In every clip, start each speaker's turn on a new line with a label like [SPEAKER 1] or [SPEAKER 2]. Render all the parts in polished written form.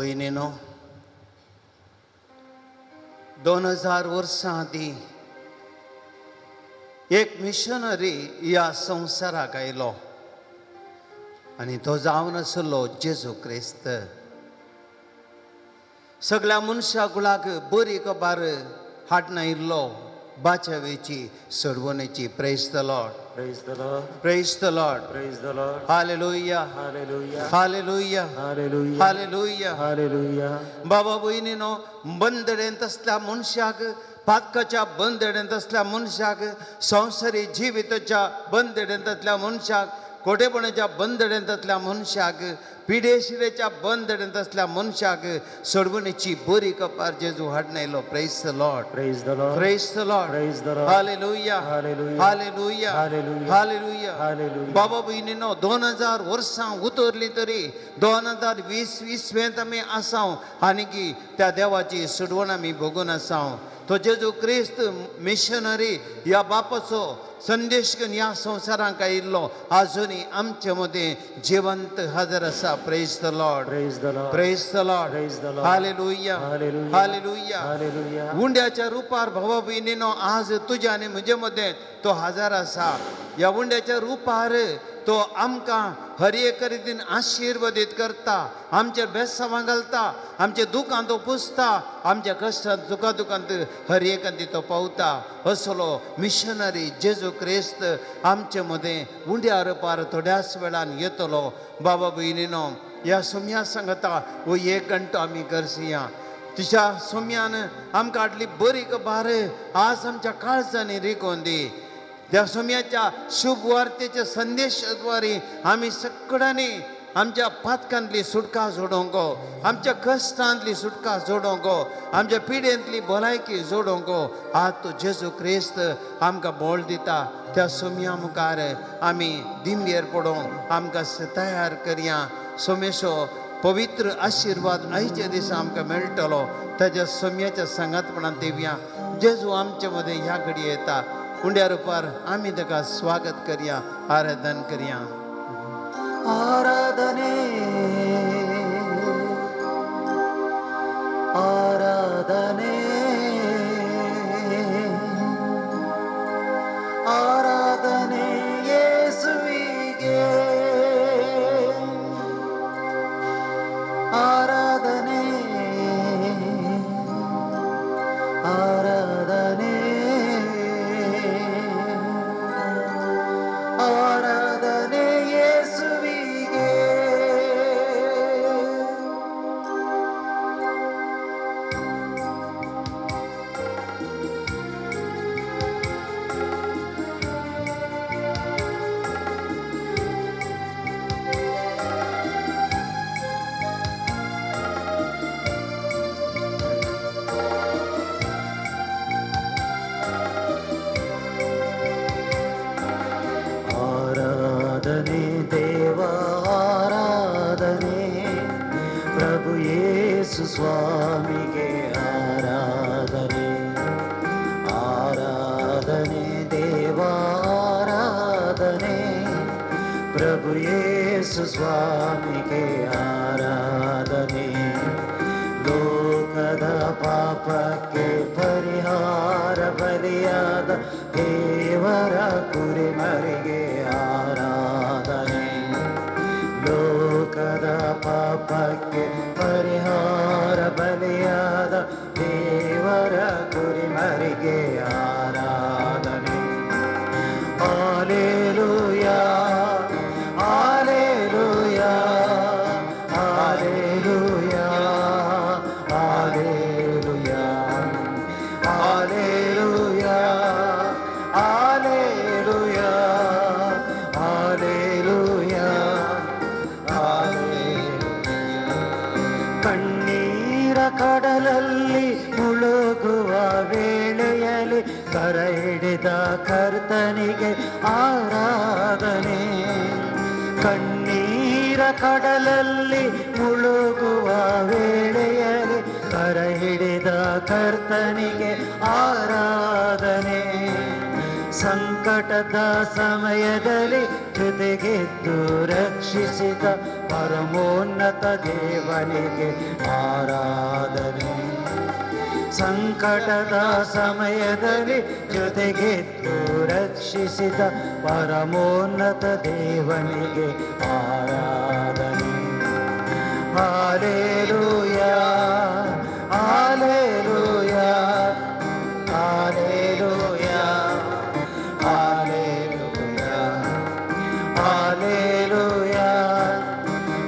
[SPEAKER 1] भयणीनो, 2000 वर्सां आदीं एक मिशनरी ह्या संवसाराक आयलो आनी तो जावन आसलो जेजू क्रिस्त. सगळ्या मनशा कुळाक बरी खबर हाडून आयिल्लो, बाचावेची सोडवणेची. Praise the Lord.
[SPEAKER 2] Praise the Lord.
[SPEAKER 1] Praise the Lord.
[SPEAKER 2] Praise the Lord.
[SPEAKER 1] Hallelujah.
[SPEAKER 2] Hallelujah.
[SPEAKER 1] Hallelujah.
[SPEAKER 2] Hallelujah.
[SPEAKER 1] Hallelujah.
[SPEAKER 2] Hallelujah.
[SPEAKER 1] बाबा भयणीनो, बंदडेंत आसल्या मनशाक, पातकाच्या बंदडेंत आसल्या मनशाक, संवसारी जिविताच्या बंदडेंत आसल्या मनशाक, कोटेपणाच्या बंदडेंत आसल्या मनशाक, पिडेशिरेच्या बंदडेंत आसल्या मनशाक सोडवणेची बरी कपार जेजू हाडून आयलो. Praise the Lord.
[SPEAKER 2] Praise the Lord.
[SPEAKER 1] Praise the Lord.
[SPEAKER 2] Praise the Lord.
[SPEAKER 1] Hallelujah.
[SPEAKER 2] Hallelujah.
[SPEAKER 1] Hallelujah.
[SPEAKER 2] Hallelujah.
[SPEAKER 1] Hallelujah.
[SPEAKER 2] Hallelujah.
[SPEAKER 1] बाबा भयणीनो, 2000 वर्सां उतरली तरी 2020 इसवेंत आमी आसाव आनी की त्या देवाची सोडवण आमी भोगून आसाव. तो जेजू क्रिस्त मिशनरी ह्या बापाचो संदेश घेवन ह्या संवसारांक आयिल्लो आजुनूय आमचे मदें जिवंत हजर आसा. Praise the Lord.
[SPEAKER 2] Praise the Lord.
[SPEAKER 1] Praise the Lord.
[SPEAKER 2] Praise the Lord.
[SPEAKER 1] Hallelujah.
[SPEAKER 2] Hallelujah.
[SPEAKER 1] Hallelujah.
[SPEAKER 2] Hallelujah.
[SPEAKER 1] उंड्याच्या रुपार भावा भयणीनो आज तुज्या आनी म्हजे मदें तो हजर आसा. ह्या उंड्याच्या रुपार तो आमकां हर एक रितीन आशिर्वादीत करता, आमचे बेसांवां घालता, आमच्या दुखांत तो पुसता, आमच्या कश्टांत दुखा दुखांत हर एकांत तो पावता. असलो मिशनरी जेजू क्रिस्त आमचे मदें उंड्या रुपार थोड्याच वेळान येतलो. बाबा भयणीनो, ह्या सोम्या सांगता हो एक घंटो आमी करसिया. तिच्या सोम्यान आमकां हाडली बरी खबर आज आमच्या काळजांनी रिगोवन दी. त्या सोम्याच्या शुभ वार्तेच्या संदेशाद्वारे आमी सगळ्यांनी आमच्या पातकांतली सुटका जोडोवंक, आमच्या कश्टांतली सुटका जोडोवंक, आमच्या पिडेंतली भलायकी जोडोवंक आज तो जेजू क्रिस्त आमकां बोळ दिता. त्या सोम्या मुखार आमी दिमयेर पडोवंक आमकां तयार करया. सोमेचो पवित्र आशिर्वाद आयच्या दिसा आमकां मेळटलो. ताज्या सोम्याच्या सांगातपणान दिवया. जेजू आमचे मदें ह्या घडये येता. उंड्या रुपार आमी ताका स्वागत करया, आराधन करया.
[SPEAKER 2] आराधने, आराधने, आराधने येಸುವಿಗೆ, ಆರಾಧನೆ, ಆರಾಧನೆ, ಆರಾಧನೆ ಯೇಸುವಿಗೆ. ಆರಾಧನೆ ದೇವ ಆರಾಧನೆ, ಪ್ರಭು ಯೇಸು ಸ್ವಾಮಿಗೆ ಆರಾಧನೆ. ಆರಾಧನೆ ದೇವ ಆರಾಧನೆ, ಪ್ರಭು ಯೇಸು ಸ್ವಾಮಿಗೆ ಆರಾಧನೆ. ಲೋಕದ ಪಾಪಕ್ಕೆ ಪರಿಹಾರ ಬಲಿಯಾದ ದೇವರ ಕುರಿಮರಿಗೆ ಆರಾಧನೆ. ಲೋಕದ ಪಾಪಕ್ಕೆ ಪರಿಹಾರ ಬಲಿಯಾದ ದೇವರ ಕುರಿಮರಿಗೆ ಆರಾಧನೆ. Hallelujah, hallelujah, hallelujah, hallelujah, hallelujah, hallelujah, hallelujah, hallelujah. ಕಣ್ಣೀರ ಕಡಲಲ್ಲಿ ಮುಳುಗುವ ವೇಳೆಯಲ್ಲಿ ಕರ ಹಿಡಿದ ಕರ್ತನಿಗೆ ಆರಾಧನೆ. ಕಣ್ಣೀರ ಕಡಲಲ್ಲಿ ಮುಳುಗುವ ವೇಳೆಯಲ್ಲಿ ಕರ ಹಿಡಿದ ಕರ್ತನಿಗೆ ಆರಾಧನೆ. ಸಂಕಟದ ಸಮಯದಲ್ಲಿ ಜೊತೆಗೆದ್ದು ರಕ್ಷಿಸಿದ ಪರಮೋನ್ನತ ದೇವನಿಗೆ ಆರಾಧನೆ. ಸಂಕಟದ ಸಮಯದಲ್ಲಿ ಜೊತೆಗೆದ್ದು ರಕ್ಷಿಸಿದ ಪರಮೋನ್ನತ ದೇವನಿಗೆ ಆರಾಧನೆ. Hallelujah, hallelujah, hallelujah, hallelujah, hallelujah,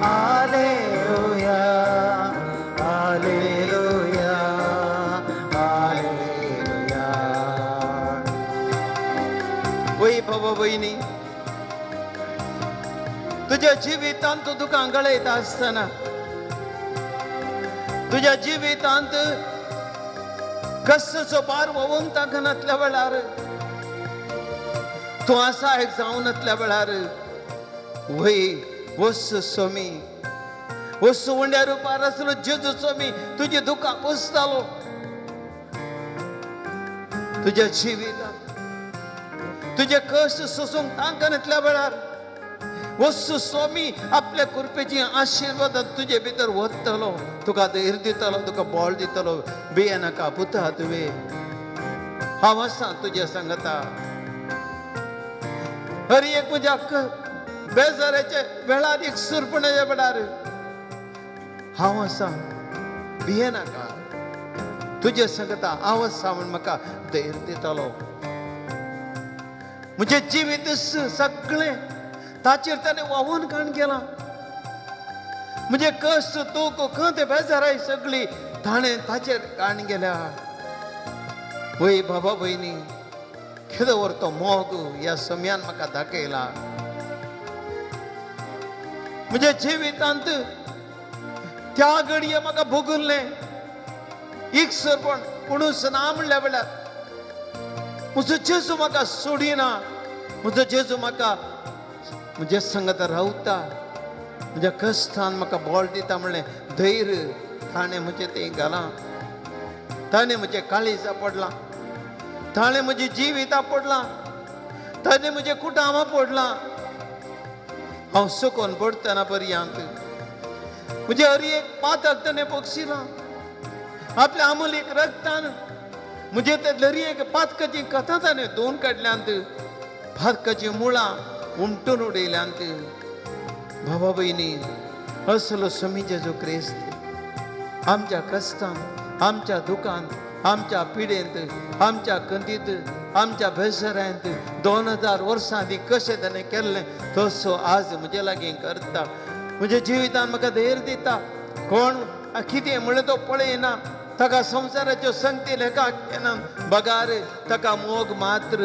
[SPEAKER 2] hallelujah, hallelujah, hallelujah.
[SPEAKER 1] वय बाबा भयणी, तुज्या जिवितांत तूं दुकां गळयता आसतना, तुज्या जिवितांत कश्टाचो भार व्होवंक ताकनातल्या वेळार, तूं आसा एक जावनातल्या वेळार, वय वस स्वामी, वस उंड्या रुपार आसलो जेजू स्वामी तुजी दुकां पुसतालो. तुज्या जिवितांत तुजे कश्ट सोसूंक तांकनातल्या वेळार वस्तू स्वामी आपल्या कृपेची आशिर्वाद तुजे भितर वतलो, तुका धैर्य दितलो, तुका बळ दितलो. भिये नाका पुता, तुवें हांव आसा तुज्या सांगता. हर एक म्हज्या बेजाराचे वेळार, एक सुरपणाच्या वेळार हांव आसा, भिये नाका, तुजे सांगता हांव आसा म्हूण म्हाका धैर्य दितलो. म्हजें जिवीत सगळें ताचेर ताणें व्हांवून काण केलां. म्हजें कश्ट दुख खंत बेजाराय सगळी ताणें ताचेर काण गेल्या. वय बाबा भयणी, केदो व्हर तो मोग ह्या सम्यान म्हाका दाखयला. म्हज्या जिवितांत त्या घडये म्हाका भोगुल्लें एक सरपण कोणूच ना म्हणल्या वेळार म्हजो जेजू म्हाका सोडिना, म्हजो जेजू म्हाका म्हज्या संगत रावता, म्हज्या कश्टान म्हाका बळ दिता म्हणलें धैर्य ताणें म्हजें तें घालां. ताणें म्हजें काळीज पडलां, ताणें म्हजें जिवीत पडलां, ताणें म्हजें कुटामां पडलां. हांव सुकोन पडटना पर्यंत म्हजें हर एक पातक ताणें बक्षिलां. आपल्या आमोलीक रगतान म्हजें ते दरयेक पातकाची कथा ताणें दोन काडल्यांत, पातकाचीं मुळां उमटून उडयल्यांत. बाबा भयणी, असलो स्वामी जेजू क्रिस्त आमच्या कश्टान, आमच्या दुखांत, आमच्या पिडेंत, आमच्या खंतीत, आमच्या बेसरांत 2000 वर्सां आदीं कशें ताणें केल्लें तसो आज म्हजे लागीं करता. म्हज्या जिवितान म्हाका धैर्य दिता. कोण कितें म्हणलें तो पळयना, ताका संवसाराच्यो संगती लेखाक येना, बगार ताका मोग मात्र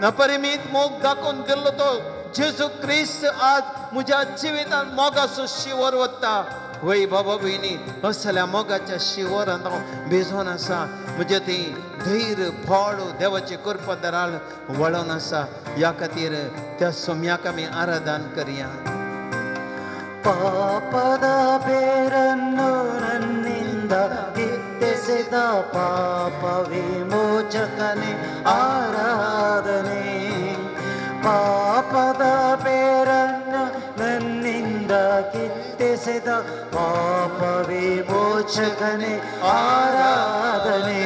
[SPEAKER 1] अपरिमीत मोग दाखोवन दिल्लो तो जेजू क्रिस्त आज म्हज्या जिवितान मोगाचो शिवर वता. वय बाबा भयणी, असल्या मोगाच्या शिवरान हांव भिजोन आसा. म्हजें ती धैर्य बळ देवाची कृपा दराल वळोन आसा. ह्या खातीर त्या सोम्याक आमी आराधन करया.
[SPEAKER 2] ಪಾಪದ ಬೇರನ್ನು ನನ್ನಿಂದ ಕಿತ್ತೆಸೆದ ಪಾಪ ವಿಮೋಚಕನೇ ಆರಾಧನೆ. ಪಾಪದ ಬೇರನ್ನು ನನ್ನಿಂದ ಕಿತ್ತೆಸೆದ ಪಾಪ ವಿಮೋಚಕನೇ ಆರಾಧನೆ.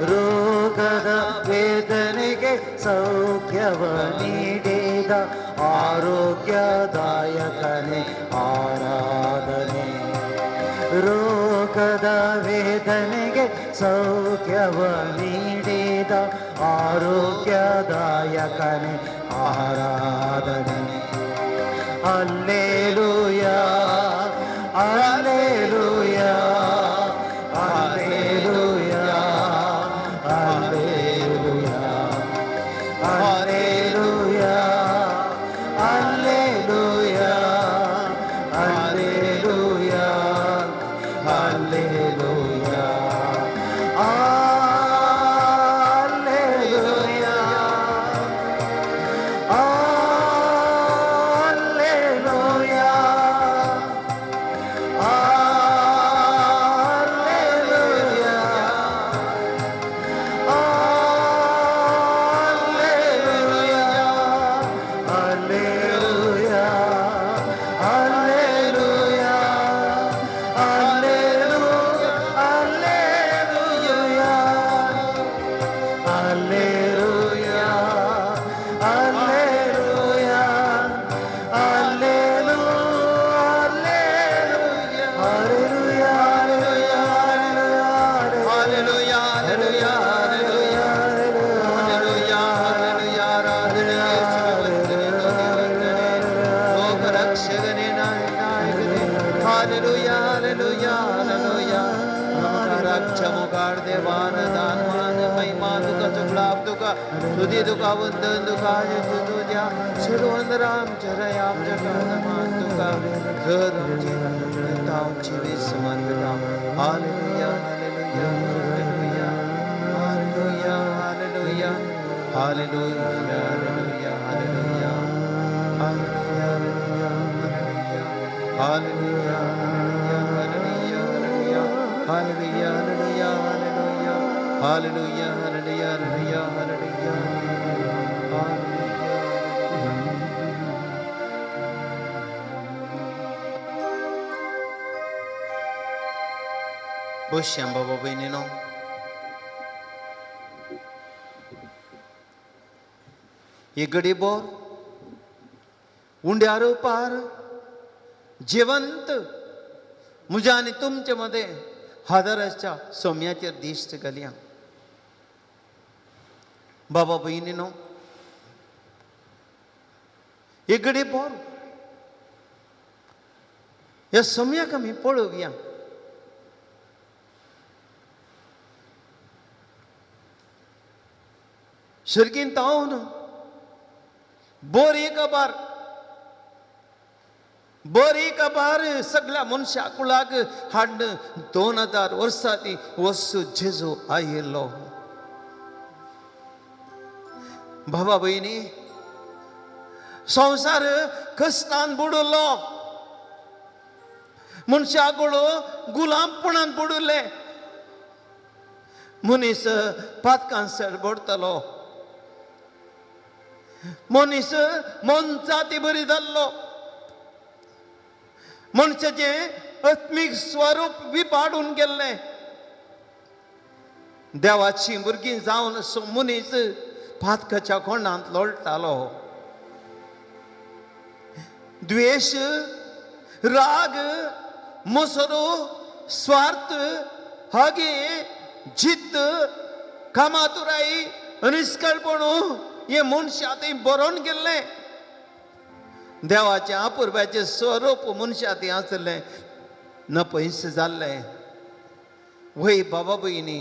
[SPEAKER 2] ರೋಗದ ವೇದನೆಗೆ ಸೌಖ್ಯವ ನೀಡಿದ ಆರೋಗ್ಯದಾಯಕನೇ ಆರಾಧನೆ. ರೋಗದ ವೇದನೆಗೆ ಸೌಖ್ಯವ ನೀಡಿದ ಆರೋಗ್ಯದಾಯಕನೇ ಆರಾಧನೆ. Alleluia, alleluia, alleluia, alleluia, alleluia, alleluia, alleluia, alleluia, alleluia, alleluia,
[SPEAKER 1] देवान दान मान महिमा तुका सगळा तुका तुदी तुका वंदन तुका तुज्या शिरवंदर आमच्या रे आमच्या मान तुका जर आमची आमची समर्पिता. Hallelujah, hallelujah, hallelujah, hallelujah, hallelujah, hallelujah, hallelujah, hallelujah, hallelujah, hallelujah, hallelujah, hallelujah, hallelujah, hallelujah, hallelujah, hallelujah, hallelujah, hallelujah, hallelujah. बसया बाबा भयणीनो. ही घडी बोर उंड्यार पार जिवंत म्हज्या आनी तुमचे मदें हादराच्या सोम्याचेर दिश्ट घालया. बाबा भयणीनो, ही घडी बोर ह्या सोम्याक आमी पळोवया. सर्गीन तावन बरी खबर, बरी खबर सगळ्या मनशा कुळाक हाडून 2000 वर्सां ती वस्तू जेजू आयिल्लो. बाबा भयणी, संवसार कश्टान बुडलो, मनशा कुळ गुलामपणान बुडले, मनीस पातकान सर बुडतलो, मनीस मनजाती बरी जाल्लो, मनशाचें आत्मीक स्वरूप विपाडून गेल्लें. देवाची भुरगीं जावन मनीस पातकाच्या कोणांत लोळटालो. द्वेश, राग, मसरो, स्वार्थ, हागे, जिद्द, कामातुराई, निष्कळपण हे मनशा थंय बरोवन गेल्लें. देवाचें अपुर्बाचें स्वरूप मनशा थंय आसलें, न पयस जाल्लें. वय बाबा भयणी,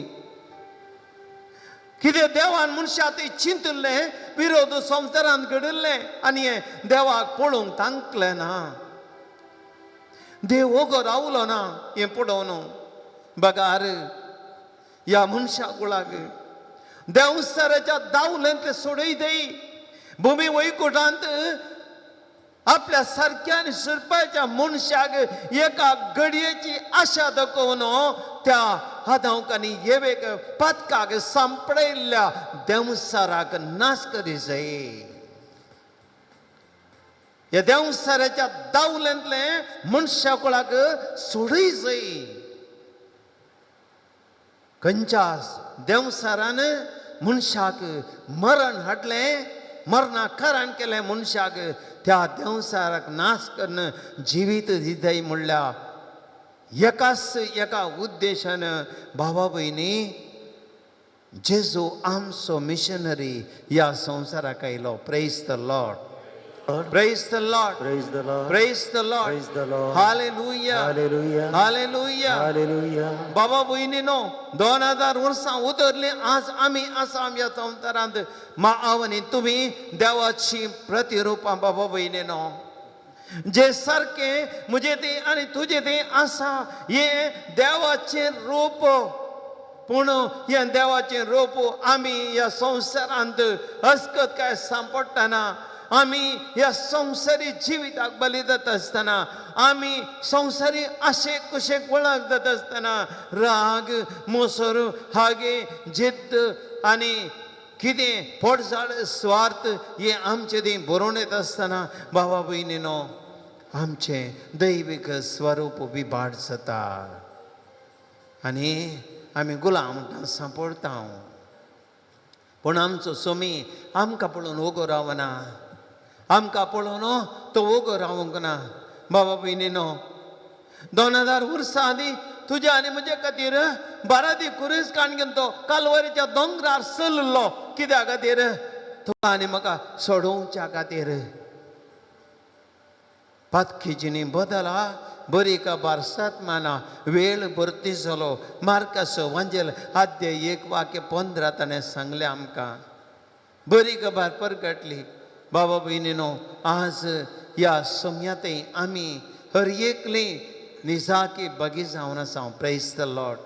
[SPEAKER 1] कितें देवान मनशा थंय चिंतिल्लें, विरोध संवसारांत घडिल्लें आनी हें देवाक पळोवंक तांकलें ना. देव ओगो रावलो ना हें पळोवन बगार ह्या मनशा कुळाक देंवसाराच्या दावलेंतले सोडय दई भुमी वैकुटांत आपल्या सारक्या आनी सुरपाच्या मनशाक एका घडयेची आशा दाखोवन त्या हादांक आनी येवेक पातकाक सांपडयल्ल्या देंवसाराक नाश करी जाय. ह्या देंवसाराच्या दावलेंतले मनशा कुळाक सोडय जाय. खंयच्या देंवसारान मनशाक मरण हाडलें, मरणाक कारण केलें मनशाक, त्या देंवसाराक नाश करून जिवीत दिताय म्हणल्यार एकाच एका उद्देशान बाबा भयणी जेजू आमचो मिशनरी ह्या संवसाराक आयलो. Praise the Lord, praise the Lord,
[SPEAKER 2] Praise the Lord.
[SPEAKER 1] Praise the Lord.
[SPEAKER 2] Praise the Lord.
[SPEAKER 1] Hallelujah,
[SPEAKER 2] Hallelujah.
[SPEAKER 1] Hallelujah.
[SPEAKER 2] Hallelujah.
[SPEAKER 1] बाबा भयणीनो, 2000 वर्सां उतरलीं, आज आमी आसा आमच्या संवसारांत. मा हांव आनी तुमी देवाची प्रतिरुपां. बाबा भयणीनो, जे सारकें म्हजें तें आनी तुजें तें आसा हें देवाचें रूप. पूण हें देवाचें रूप आमी ह्या संवसारांत अस्कत काय सांपडटना, आमी ह्या संवसारी जिविताक बली जाता आसतना, आमी संवसारी आशेक कुशेक वळख जाता आसतना राग, मोसर, हागे, जिद्द आनी कितें पोटझाड, स्वार्थ हे आमचे थंय बरोवन येता आसतना बाबा भयणीनो आमचें दैवीक स्वरूप विभाट जाता आनी आमी गुलाम म्हणटा सांपडटा. पूण आमचो सोमी आमकां पळोवन ओगो रावना, आमकां पळोवन तो ओगो रावंक ना. बाबा भयणीनो, 2000 वर्सां आदीं तुज्या आनी म्हजे खातीर बारादी कुरीस काण घेवन तो कालवारीच्या दोंगरार चल्लो. कित्या खातीर? तुका आनी म्हाका सोडोवच्या खातीर. पातकीजिनी बदला बरी काबार सतमाना वेळ भरती जालो. मार्कासो वांजेल आद्य 1:15 ताणें सांगलें आमकां. बरी खबर परगटली. बाबा भयणीनो, आज ह्या सम्यातय आमी हर एकली निजाकी बगी जावन आसा. Praise the Lord,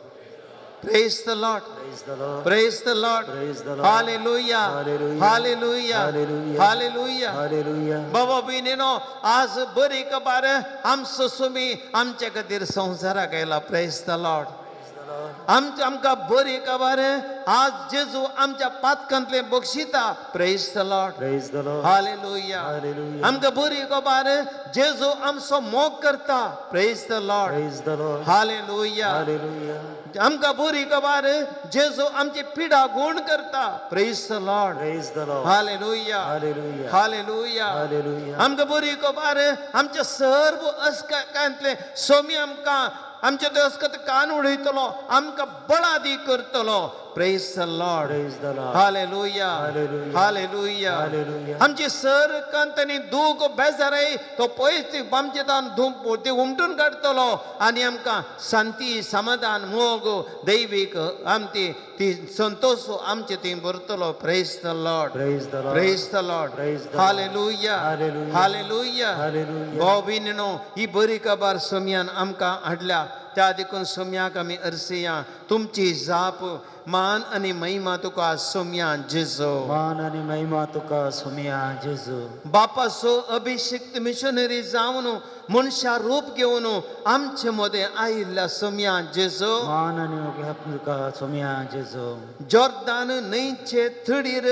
[SPEAKER 1] praise the Lord,
[SPEAKER 2] Praise the Lord.
[SPEAKER 1] Praise the Lord.
[SPEAKER 2] Praise the Lord.
[SPEAKER 1] Hallelujah,
[SPEAKER 2] Hallelujah.
[SPEAKER 1] Hallelujah,
[SPEAKER 2] Hallelujah.
[SPEAKER 1] Hallelujah.
[SPEAKER 2] Hallelujah.
[SPEAKER 1] बाबा भयणीनो, आज बरी खबर आमचो सुमी आमचे खातीर संवसाराक आयला. Praise the Lord.
[SPEAKER 2] Praise the Lord.
[SPEAKER 1] आमकां बरी खबर आज जेजू आमच्या पातकांतले बक्षिता. Praise the Lord.
[SPEAKER 2] Praise the Lord.
[SPEAKER 1] Hallelujah.
[SPEAKER 2] Hallelujah.
[SPEAKER 1] आमकां बरी खबर जेजू आमचो मोग करता. Praise the Lord.
[SPEAKER 2] Praise the Lord.
[SPEAKER 1] Hallelujah.
[SPEAKER 2] Hallelujah.
[SPEAKER 1] आमकां बरी खबर जेजू आमची पिडा गुण करता. Praise the Lord.
[SPEAKER 2] Praise the Lord.
[SPEAKER 1] Hallelujah.
[SPEAKER 2] Hallelujah.
[SPEAKER 1] Hallelujah.
[SPEAKER 2] Hallelujah.
[SPEAKER 1] आमकां बरी खबर आमच्या सर्व अस्कांतले सोमी आमकां आमच्या ते अस्कत कान उडयतलो, आमकां बळादी करतलो. Praise the Lord.
[SPEAKER 2] Praise the Lord.
[SPEAKER 1] Hallelujah.
[SPEAKER 2] Hallelujah.
[SPEAKER 1] Hallelujah.
[SPEAKER 2] Hallelujah.
[SPEAKER 1] आमची सर कंत आनी दूख बेजाराय तो पयस ती आमचे तान धूम ती उमटून काडटलो आनी आमकां शांती समाधान मोग दैवीक आमची ती संतोष आमचे ती भरतलो. Praise the Lord.
[SPEAKER 2] Praise the Lord.
[SPEAKER 1] Praise the Lord.
[SPEAKER 2] Praise the Lord.
[SPEAKER 1] Hallelujah.
[SPEAKER 2] Hallelujah.
[SPEAKER 1] Hallelujah.
[SPEAKER 2] Hallelujah.
[SPEAKER 1] भाव भयणीनो, ही बरी खबर सोमयान आमकां हाडल्या. त्या देखून सोमयाक आमी अर्सिया तुमची जाप मान आनी महिमा तुका सोमया जेजो.
[SPEAKER 2] मान आनी महिमा तुका सोमया जेजू.
[SPEAKER 1] बापाचो अभिषिक्त मिशनरी जावन मनशा रूप घेवन आमचे मदें आयिल्ल्या सोमया जेजो.
[SPEAKER 2] मान आनी महिमा तुका सोमया जेजू.
[SPEAKER 1] जॉर्दान न्हंयचे थडीर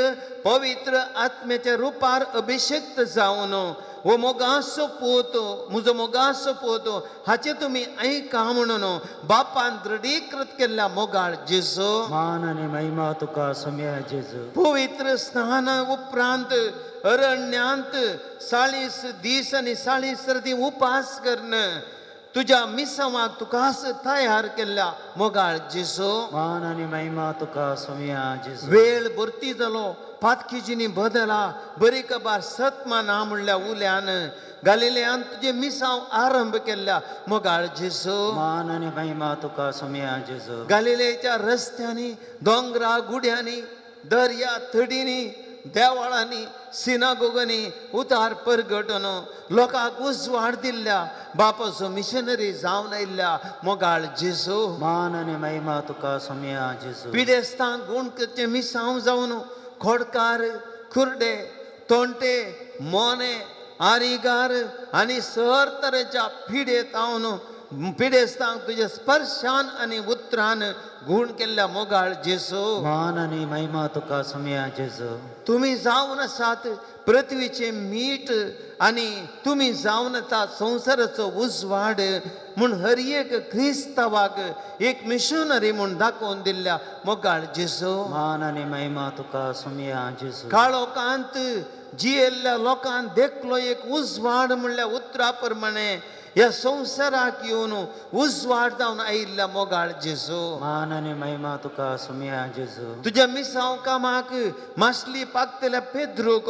[SPEAKER 1] पवित्र आत्म्याच्या रुपार अभिषिक्त जावन हो मोगासो पूत, म्हजो मोगासो पूत हाचें तुमी आयका म्हणून बापान दृढीकृत केल्ल्या मोगाळ जेजो.
[SPEAKER 2] मान आनी महिमा तुका सोमया जेजू.
[SPEAKER 1] पवित्र स्नाना उपरांत अरण्यांत 40 दीस आनी 40 राती उपास करून तुज्या मिसांवाक तुकाच तयार केल्ल्या मोगाळ जेजो.
[SPEAKER 2] मान आनी महिमा तुका सोमया जेजू.
[SPEAKER 1] वेळ भरती जालो. पातकीजिनी बदला बरी खबर सतमाना म्हणल्या उल्यान गालिलेयान तुजे मिसांव आरंभ केल्ल्या मोगाळ जेजो.
[SPEAKER 2] मान आनी महिमा तुका सोमया जेजू.
[SPEAKER 1] गालिलेच्या रस्त्यांनी, दोंगरा गुड्यांनी, दर्या थडींनी, देवळांनी, सिनागोगांनी उतार परगटून लोकांक उजवाड दिल्ल्या बापाचो मिशनरी जावन आयिल्ल्या मोगाळ जेजू.
[SPEAKER 2] मान आनी महिमा तुका सोमया जेजू.
[SPEAKER 1] पिडेस्तांक गुण करचें मिसांव जावन खोडकार, कुर्डे, तोंटे, मोने, आरिगार आनी सर तरेच्या पिडेत हांव पिडेस्तांक तुज्या स्पर्शान आनी उतरान गुण केल्ल्या मोगाळ जेजू.
[SPEAKER 2] मान आनी महिमा तुका सोमया जेजू.
[SPEAKER 1] तुमी जावन आसात पृथ्वीचें मीठ आनी तुमी जावन आसात संवसाराचो उजवाड म्हूण हर एक क्रिस्तांवाक एक मिशनरी म्हूण दाखोवन दिल्ल्या मोगाळ जेजू.
[SPEAKER 2] मान आनी महिमा तुका सोमया जेजू.
[SPEAKER 1] काळोखांत जियेल्ल्या लोकांक देखलो एक उजवाड म्हणल्या उतरा प्रमाणे ह्या संवसाराक येवन उजवाड जावन आयिल्ल्या मोगाळ जेजू.
[SPEAKER 2] मान आनी महिमा तुका सोमया जेजू.
[SPEAKER 1] तुज्या मिसांव कामाक मासली पाकतल्या पेद्रूक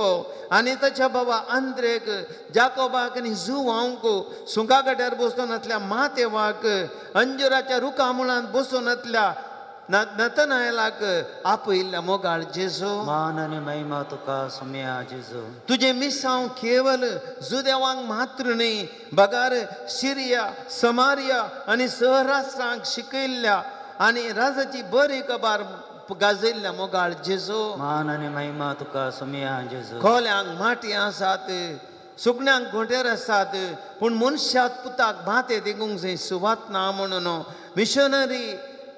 [SPEAKER 1] आनी ताच्या बाबा आंद्रेक, जाकोबाक आनी जुवांक, सुंगा गड्यार बसून आसल्या मातेवाक, अंजुराच्या रुखा मुळांत बसून आसल्या नतनायलाक आपयिल्ल्या मोगाळ जेजू.
[SPEAKER 2] मान आनी महिमा तुका सोमया जेजू.
[SPEAKER 1] तुजें मिसांव केवल जुदेवांक मात्र न्हय बगार सिरिया, समारिया आनी सहराष्ट्रांक शिकयल्ल्या आनी राजाची बरी खबर गाजयल्ल्या मोगाळ जेजू.
[SPEAKER 2] मान आनी महिमा तुका सोमया जेजू.
[SPEAKER 1] खोल्यांक माटी आसात, सुकण्यांक घोंटेर आसात, पूण मनशात पुताक माते तिगूंक जंय सुवात ना म्हणून मिशनरी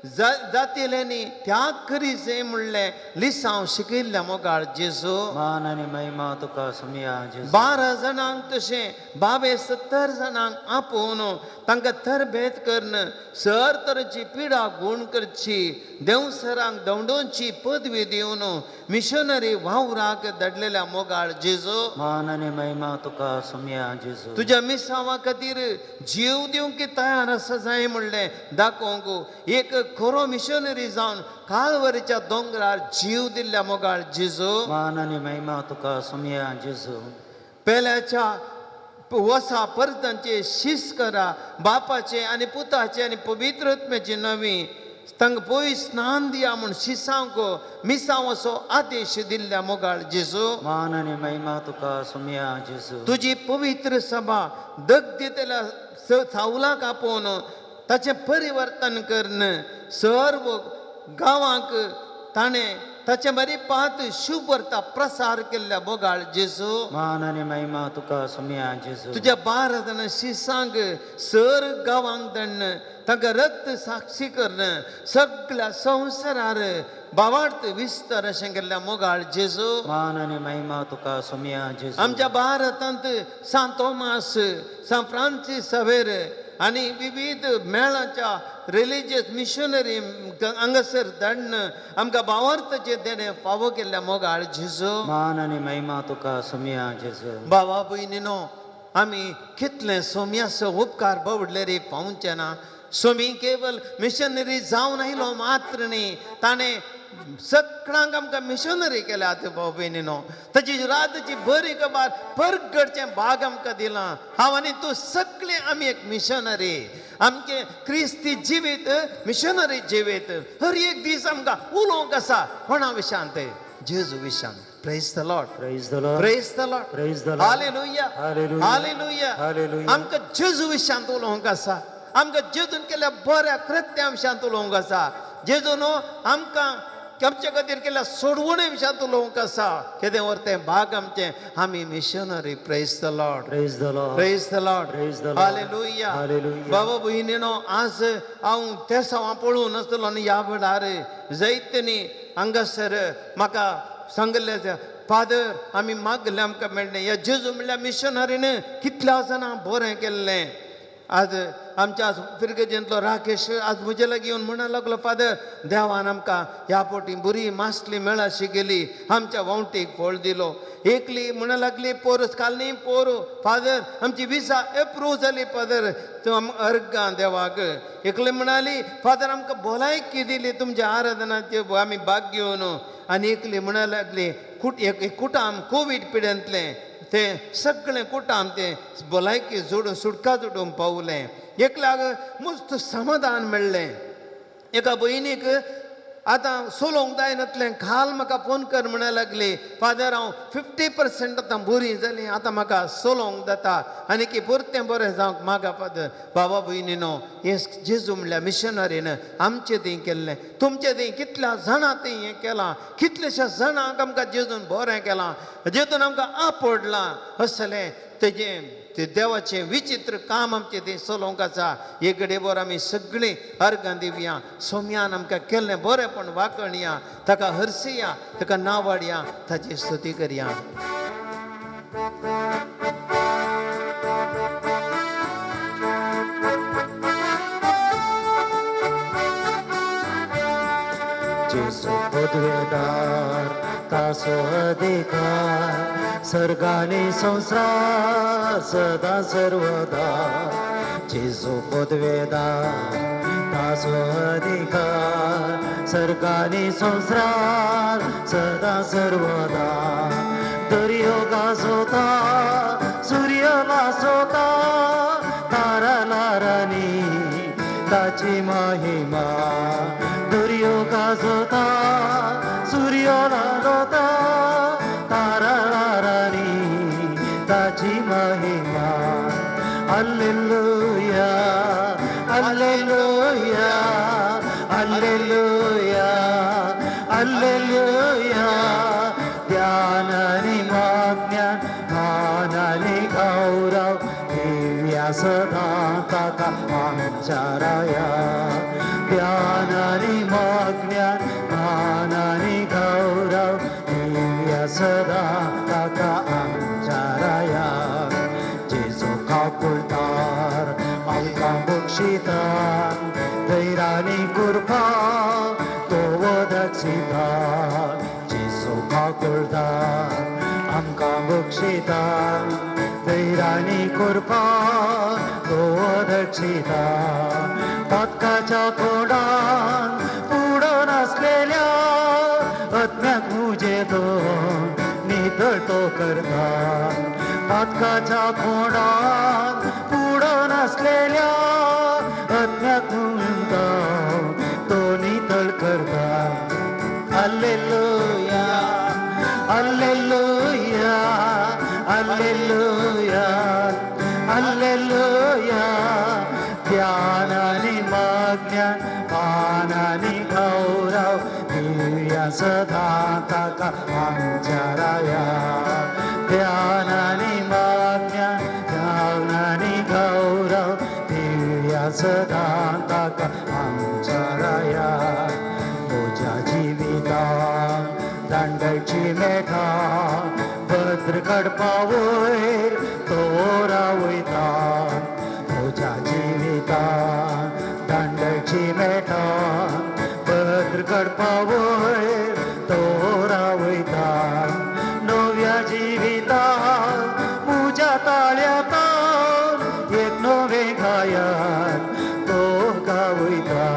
[SPEAKER 1] जातील्यांनी त्याग करी जाय म्हणलें लिसांव शिकयल्ल्या मोगाळ जेजू.
[SPEAKER 2] मान आनी महिमा तुका सोमया जेजू.
[SPEAKER 1] 12 जाणांक तशें 22-70 जाणांक आपोवन तांकां तरबेत करून सर तरेची पिडा गुण करची, देंवसरांक दवडोवची पदवी दिवन मिशनरी वावराक धाडलेल्या मोगाळ जेजू.
[SPEAKER 2] मान आनी महिमा तुका सोमया जेजू.
[SPEAKER 1] तुज्या मिसांवा खातीर जीव दिवंक तयार आसा जाय म्हणलें दाखोवंक एक खरो मिशनरी जावन कालवरीच्या दोंगरार जीव दिल्ल्या मोगाळ जेजू.
[SPEAKER 2] मान आनी महिमा तुका सोमया जेजू.
[SPEAKER 1] पेल्याच्या वसा परतांचे शिस करा बापाचे आनी पुताचे आनी पवित्र आत्म्याचे नवी तांकां पयस स्नान दिया म्हूण शिसांक मिसांव असो आदेश दिल्ल्या मोगाळ जेजू.
[SPEAKER 2] मान आनी महिमा तुका सोमया जेजू.
[SPEAKER 1] तुजी पवित्र सभा दग दितल्या सावलाक आपोवन ताचें परिवर्तन करून सर्व गांवांक ताणें ताचे बरी पात शुभ वार्ता प्रसार केल्ल्या मोगाळ जेजू.
[SPEAKER 2] मान आनी महिमा तुका सोमया जेजू.
[SPEAKER 1] तुज्या 12 जाणां शिसांक सर गांवांक दण्ण तांकां रक्त साक्षी करून सगळ्या संवसारार बावार्थ विस्तार अशें केल्ल्या मोगाळ जेजू.
[SPEAKER 2] मान आनी महिमा तुका सोमया जेजू.
[SPEAKER 1] आमच्या भारतांत सांत तोमास, सांत फ्रांसीस सवेर आनी विविध मेळाच्या रिलिजियस मिशनरी हांगासर धाडून आमकां भावार्थाचें देणें फावो केल्ल्या मोगाळ जेजू.
[SPEAKER 2] मान आनी महिमा तुका सोमया जेजू.
[SPEAKER 1] बाबा भयणीनो, आमी कितले सोम्याचो उपकार बावडले रे पावचे ना. सोमी केवल मिशनरी जावन आयलो मात्र न्ही, ताणें सगळ्यांक आमकां मिशनरी केल्यात. भाव भयणीनो, ताची रातची बरी खबर परगडचें भाग आमकां दिलां. हांव आनी तूं सगळे आमी एक मिशनरी. आमचें क्रिस्ती जिवीत मिशनरी जिवीत. हर एक दीस आमकां उलोवंक आसा कोणा विशांत? जेजू Vishant. Praise the Lord.
[SPEAKER 2] Praise the Lord.
[SPEAKER 1] Praise the Lord.
[SPEAKER 2] Praise the Lord.
[SPEAKER 1] Hallelujah.
[SPEAKER 2] Hallelujah.
[SPEAKER 1] Hallelujah.
[SPEAKER 2] Hallelujah.
[SPEAKER 1] आमकां जेजू विशांत उलोवंक आसा. आमकां जेजून केल्ल्या बऱ्या कृत्या विशांत उलोवंक आसा. जेजून आमकां आमचे खातीर केल्ल्या सोडवणे विशांत उलोवंक आसा. केदें व्हर तें भाग आमचें, आमी missionary. Praise the Lord.
[SPEAKER 2] Praise the Lord.
[SPEAKER 1] Praise the Lord.
[SPEAKER 2] Praise the Lord.
[SPEAKER 1] Hallelujah.
[SPEAKER 2] Hallelujah.
[SPEAKER 1] बाबा भयणीनो, आज हांव तेसांव पळोवन आसतलो आनी ह्या वेळार जायते न्ही हांगासर म्हाका सांगलें, फादर आमी मागलें आमकां मेळ्ळें. ह्या जेजू म्हणल्यार मिशनरीन कितल्या जाणां बरें केल्लें. आज आमच्या फिरगजेंतलो राकेश आज म्हजे लागीं येवन म्हणूंक लागलो, फादर देवान आमकां ह्या फावटी बरी मासली मेळाशी गेली, आमच्या वावटीक फळ दिलो. एकली म्हणूंक लागली, पोर काल न्ही पोर, फादर आमची विजा एप्रूव जाली, फादर तूं अर्गां देवाक. एकली म्हणाली, फादर आमकां भलायकी दिली तुमच्या आराधनाचे आमी भाग घेवन. आनी एकली म्हणूंक लागली, एक कुटाम कोवीड पिड्यांतलें तें सगळें कुटाम तें भलायकी जोडून सुटका जोडून पावलें. एकल्याक मस्त समाधान मेळ्ळें. एका भयणीक आतां चलोवंक जायनातलें, काल म्हाका फोन कर म्हणूंक लागली, फादर हांव 50% आतां बरी जाली, आतां म्हाका चलोवंक जाता आनी की परतें बरें जावंक म्हाका फादर. बाबा भयणीनो, हें जेजू म्हणल्यार मिशनरीन आमचें थंय केल्लें, तुमचें थंय कितल्या जाणां थंय हें केलां, कितल्याश्या जाणांक आमकां जेजून बरें केलां, जेजून आमकां आपडलां. असलें तेजें ते देवाचें विचित्र काम आमचें तें चलोवंक आसा. एक घडये आमी सगळीं अर्गां दिवया. सोम्यान आमकां केल्लें बरेंपण वांकणया, ताका हरसिया, ताका नावाडया, ताची स्तुती करया.
[SPEAKER 2] जेजू पदवेदार ताचो अधिकार सर्गानी संवसार सदा सर्वदा. जेजू पदवेदार ताचो अधिकार सर्गानी संवसार सदा सर्वदा. दर्यो गाजोता सूर्य लासोता तारा लारांनी ताची महिमा. दर्यो गाजोता सूर्य लासोता तारा लारांनी ताची महिमा. Hallelujah hallelujah hallelujah hallelujah. ध्यान आनी माज्ञान मान आनी गौरव दिव्या सदा ताका आमच्या राया. ध्यान आनी माज्ञान मान आनी गौरव दिव्या सदा ताका आमच्या राया. जेजू काकुळतार आमकां बक्षिता धैर्यानी कृपा तो वदक्षिता. जेजू काकुळतार आमकां बक्षिता धैर्यानी कृपा तो वदक्षिता. पातकाच्या कोडान पुडोन आसलेल्या आत्म्याक मुजे तो नितळ तो करता. पातकाच्या खोंडान पुडोन आसलेल्या अज्ञात तो नितळ करता. Alleluia, alleluia, alleluia, alleluia. ज्ञान आनी माज्ञान, मान आनी गौरव दिवया सदां ताका आमच्या राया. ज्ञान आनी माज्ञान, मान आनी गौरव दिवया सदां ताका आमच्या राया. म्हज्या जिवितान दांडची मेठा भद्र काडपा वयर तो रावयता. म्हज्या जिवितान दांडची मेठा भद्र काडपा वयर तो रावयता. नव्या जिवितान म्हज्या ताळ्यातान एक नवें गायन तो गावयता.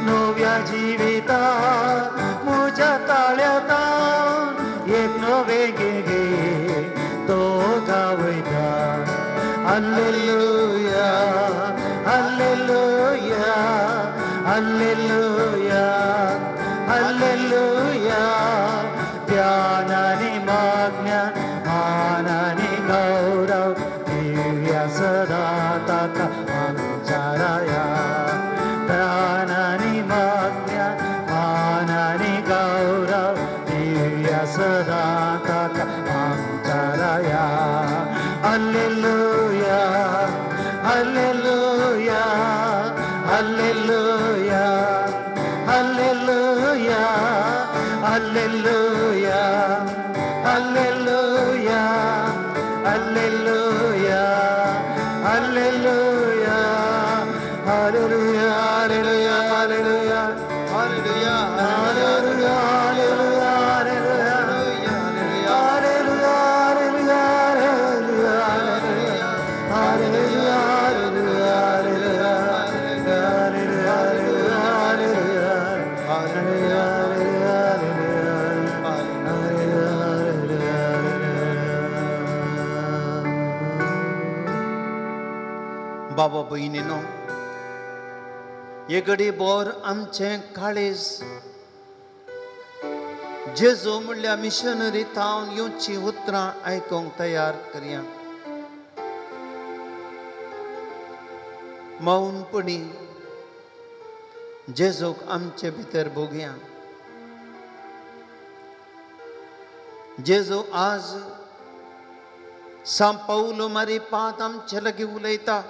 [SPEAKER 2] नव्या जिवितान म्हज्या ताळ्यातान एक नवें गे तो गावयता. Alleluia, alleluia, alleluia, alleluia. ज्ञान आनी माज्ञान, मान आनी गौरव दिवया सदां ताका आमच्या राया. ज्ञान आनी माज्ञान, मान आनी गौरव दिवया सदां ताका आमच्या राया. Alleluia, alleluia, alleluia, alleluia, alleluia, alleluia, alleluia, alleluia, alleluia, alleluia, alleluia,
[SPEAKER 1] hallelujah,
[SPEAKER 2] alleluia, alleluia, alleluia, alleluia, alleluia, alleluia, alleluia, alleluia, alleluia, alleluia, alleluia, alleluia, alleluia.
[SPEAKER 1] बाबा भयणीनो, हे घडी बोर आमचें काळीज जेजू म्हणल्यार मिशनरी थावन येवची उतरां आयकूंक तयार करया. मौनपणी जेजूक आमचे भितर भोगया. जेजू आज सांव पावलो मारी पात आमचे लागीं उलयता.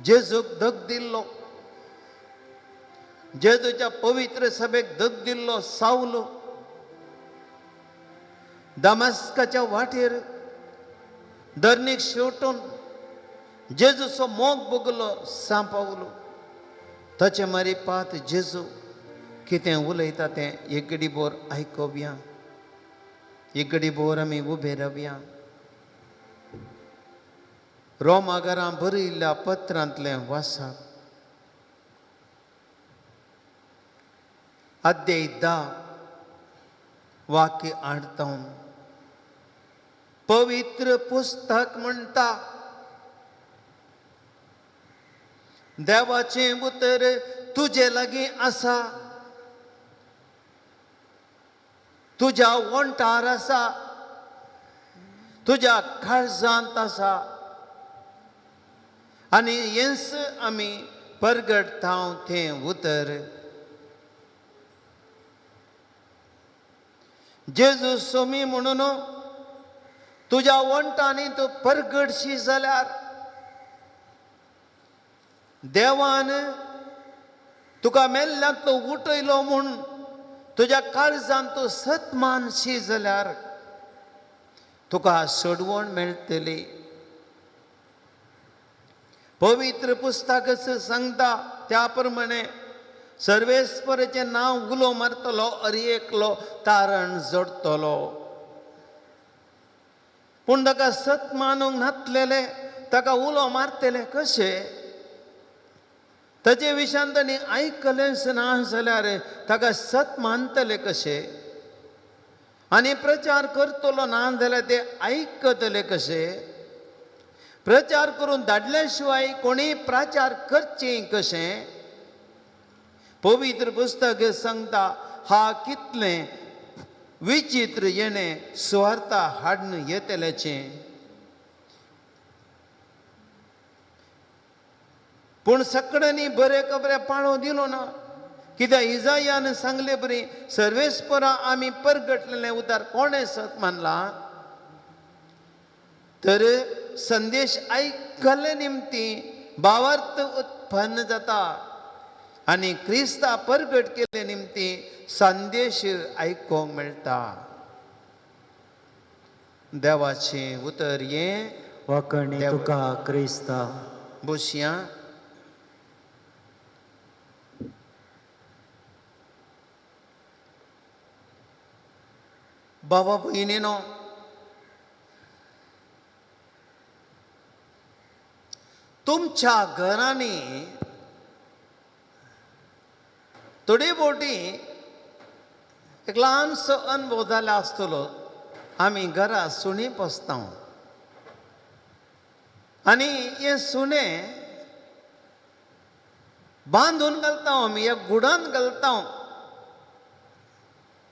[SPEAKER 1] जेजूक धग दिल्लो, जेजूच्या पवित्र सभेक धग दिल्लो सावलो दमास्काच्या वाटेर धरणीक शेवटून जेजूचो मोग भोगलो सांव पावलो. ताचे मारी पात जेजू कितें उलयता तें एक घडी बोर आयकोवया. एक घडी बोर आमी उबे रावया. रोमागरां बरयल्ल्या पत्रांतलें वाचप. अध्याय 10 वाक्य 8. पवित्र पुस्तक म्हणटा, देवाचें उतर तुजे लागीं आसा, तुज्या वंठार आसा, तुज्या काळजांत आसा. आनी हेंच आमी परगटता तें उतर. जेजू सोमी म्हणून तुज्या वंठांनी तूं परगटशी जाल्यार देवान तुका मेल्ल्यांतलो उठयलो म्हूण तुज्या काळजान तूं सत मानशी जाल्यार तुका सोडवण मेळटली. पवित्र पुस्तकच सांगता त्या प्रमाणे सर्वेस्पराचें नांव उलो मारतलो अर एकलो तारण जोडटलो. पूण ताका सत मानूंक नातलेले ताका उलो मारतले कशे? ताजे विशयान तांणी आयकलेंच ना जाल्यार ताका सत मानतले कशे? आनी प्रचार करतलो ना जाल्यार ते आयकतले कशे? प्रचार करून धाडल्या शिवाय कोणी प्रचार करचे कशें? पवित्र पुस्तक सांगता हा कितलें विचित्र येणें सुवार्ता हाडून येतल्याचें. पूण सगळ्यांनी बरें खबरे पाळो दिलो ना. कित्याक इजायान सांगले बरी सर्वेस्परा आमी परगटलेलें उतार कोणें सत मानला? तर संदेश आयकले निमती भावार्थ उत्पन्न जाता आनी क्रिस्ता परगट केले निमती संदेश आयकूंक मेळटा. देवाचें उतर हें
[SPEAKER 2] वाकणी तुका क्रिस्ता.
[SPEAKER 1] बसया. बाबा भयणीनो, तुमच्या घरांनी थोडी बोटी एक ल्हानसो अनुभव जालो आसतलो. आमी घरा सुणीं पोसता आनी हें सुणें बांदून घालता आमी, एक गुडान घालता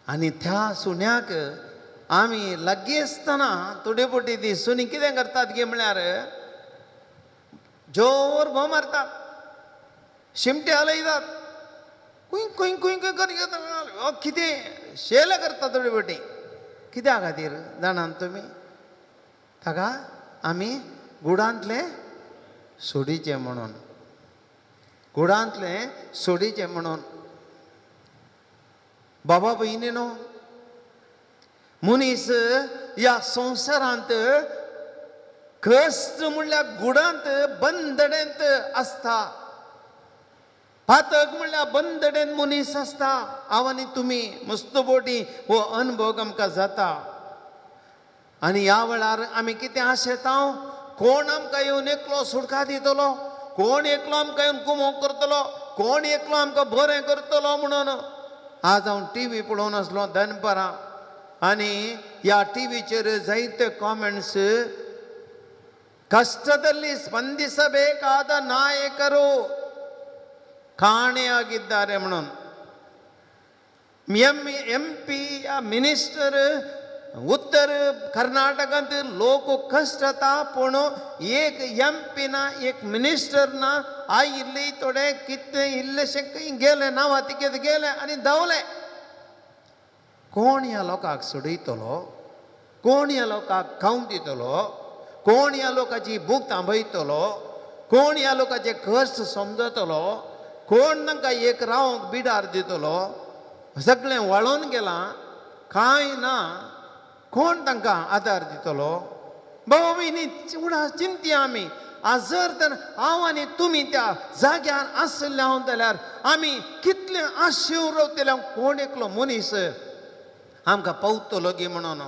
[SPEAKER 1] आनी त्या सुण्याक आमी लागीं आसतना थोडी बोटी ती सुणी कितें करतात गे म्हळ्यार जोर भोव मारतात, शिमटे हालयतात, कुंय कुंय कुंय कुंय कर कितें शेल करता थोडी बोटी. कित्या खातीर जाणात तुमी? ताका आमी गुडांतलें सोडीचें म्हणून, गुडांतलें सोडीचें म्हणून. बाबा भयणीनो, मनीस ह्या संवसारांत कश्ट म्हणल्यार गुडांत बंदडेंत आसता. पातक म्हणल्यार बंदडेन मनीस आसता. हांव आनी तुमी मस्त बोटी हो अनुभव आमकां जाता. आनी ह्या वेळार आमी कितें आशेता, कोण आमकां येवन एकलो सुटका दितलो, कोण एकलो आमकां येवन कुमोक करतलो, कोण एकलो आमकां बरें करतलो म्हणून. आज हांव टी व्ही पळोवन आसलो दनपारां आनी ह्या टी व्हीचेर जायते कॉमेंट्स, ಕಷ್ಟದಲ್ಲಿ ಸ್ಪಂದಿಸಬೇಕಾದ ನಾಯಕರು ಕಾಣೆಯಾಗಿದ್ದಾರೆ म्हणून. एम एम पी या मिनिस्टर उत्तर कर्नाटकांत लोक कश्ट जाता, पूण एक एम पी ना, एक मिनिस्टर ना, आयिल्ली थोडे कितें इल्लेशें खंय गेले, नांवा तिकेत गेले आनी धांवले. कोण ह्या लोकांक सोडयतलो? कोण ह्या लोकांक खावंक दितलो? कोण ह्या लोकांची भूक थांबयतलो? कोण ह्या लोकांचे कश्ट समजतलो? कोण तांकां एक रावंक बिडार दितलो? सगळें वळोन गेलां, कांय ना, कोण तांकां आदार दितलो? बाबा भयणी, उडास चिंतया आमी. आज जर तर हांव आनी तुमी त्या जाग्यार आसले हांव जाल्यार आमी कितले आशेवन रावतले, कोण एकलो मनीस आमकां पावतलो गी म्हणून.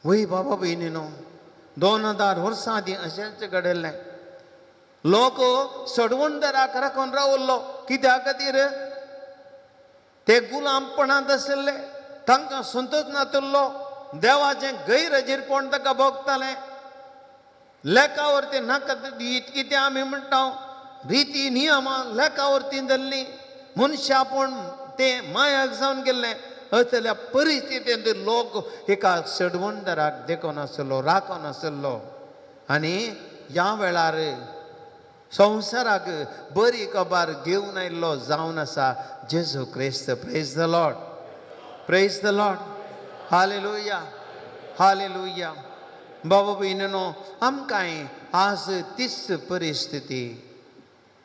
[SPEAKER 1] वय बाबा भयणीनो, 2000 वर्सां आदीं अशेंच घडिल्लें. लोक सडवणदाराक राखून रावल्लो. कित्या खातीर? ते गुलामपणांत आशिल्ले, तांकां संतोश नातिल्लो, देवाचें गैरहजीरपण ताका भोगतालें. लेखावरती नाका कितें आमी म्हणटा रिती नियमां लेखावरती जाल्लीं, मनशापण तें मायाक जावन गेल्लें. असल्या परिस्थितींत लोक एका सडवणदाराक देखून आसलो, राखून आसलो. आनी ह्या वेळार संवसाराक बरी खबर घेवन आयिल्लो जावन आसा जेजू क्रिस्त. Praise the Lord, praise the Lord, hallelujah, hallelujah. बाबा भयणीनो, आमकांय आज तीच परिस्थिती.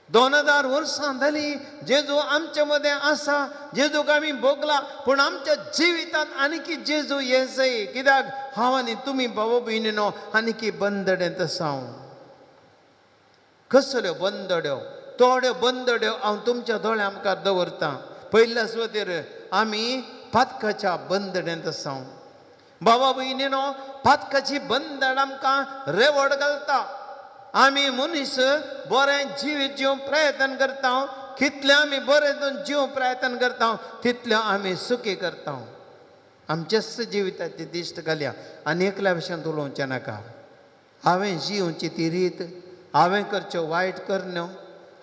[SPEAKER 1] 2000 वर्सां जालीं जेजू आमचे मदें आसा, जेजूक आमी भोगला, पूण आमच्या जिवितांत आनीकी जेजू हें जाय. कित्याक हांव आनी तुमी बाबा भयणीनो आनीकी बंदडेंत आसा. कसल्यो बंदड्यो? थोड्यो बंदड्यो हांव तुमच्या दोळ्या मुखार दवरतां. पयल्या सुवातेर आमी पातकाच्या बंदडेंत आसा. बाबा भयणीनो, पातकाची बंदड आमकां रेवड घालता. आमी मनीस बरें जिवीत जिवंक प्रयत्न करता. कितले आमी बरें जिवंक प्रयत्न करता तितले आमी सुखी करता. आमच्याच जिविताची दिश्ट घालया आनी एकल्या भशेन उलोवचें नाका. हांवें जिवची ती रीत, हांवें करच्यो वायट करण्यो,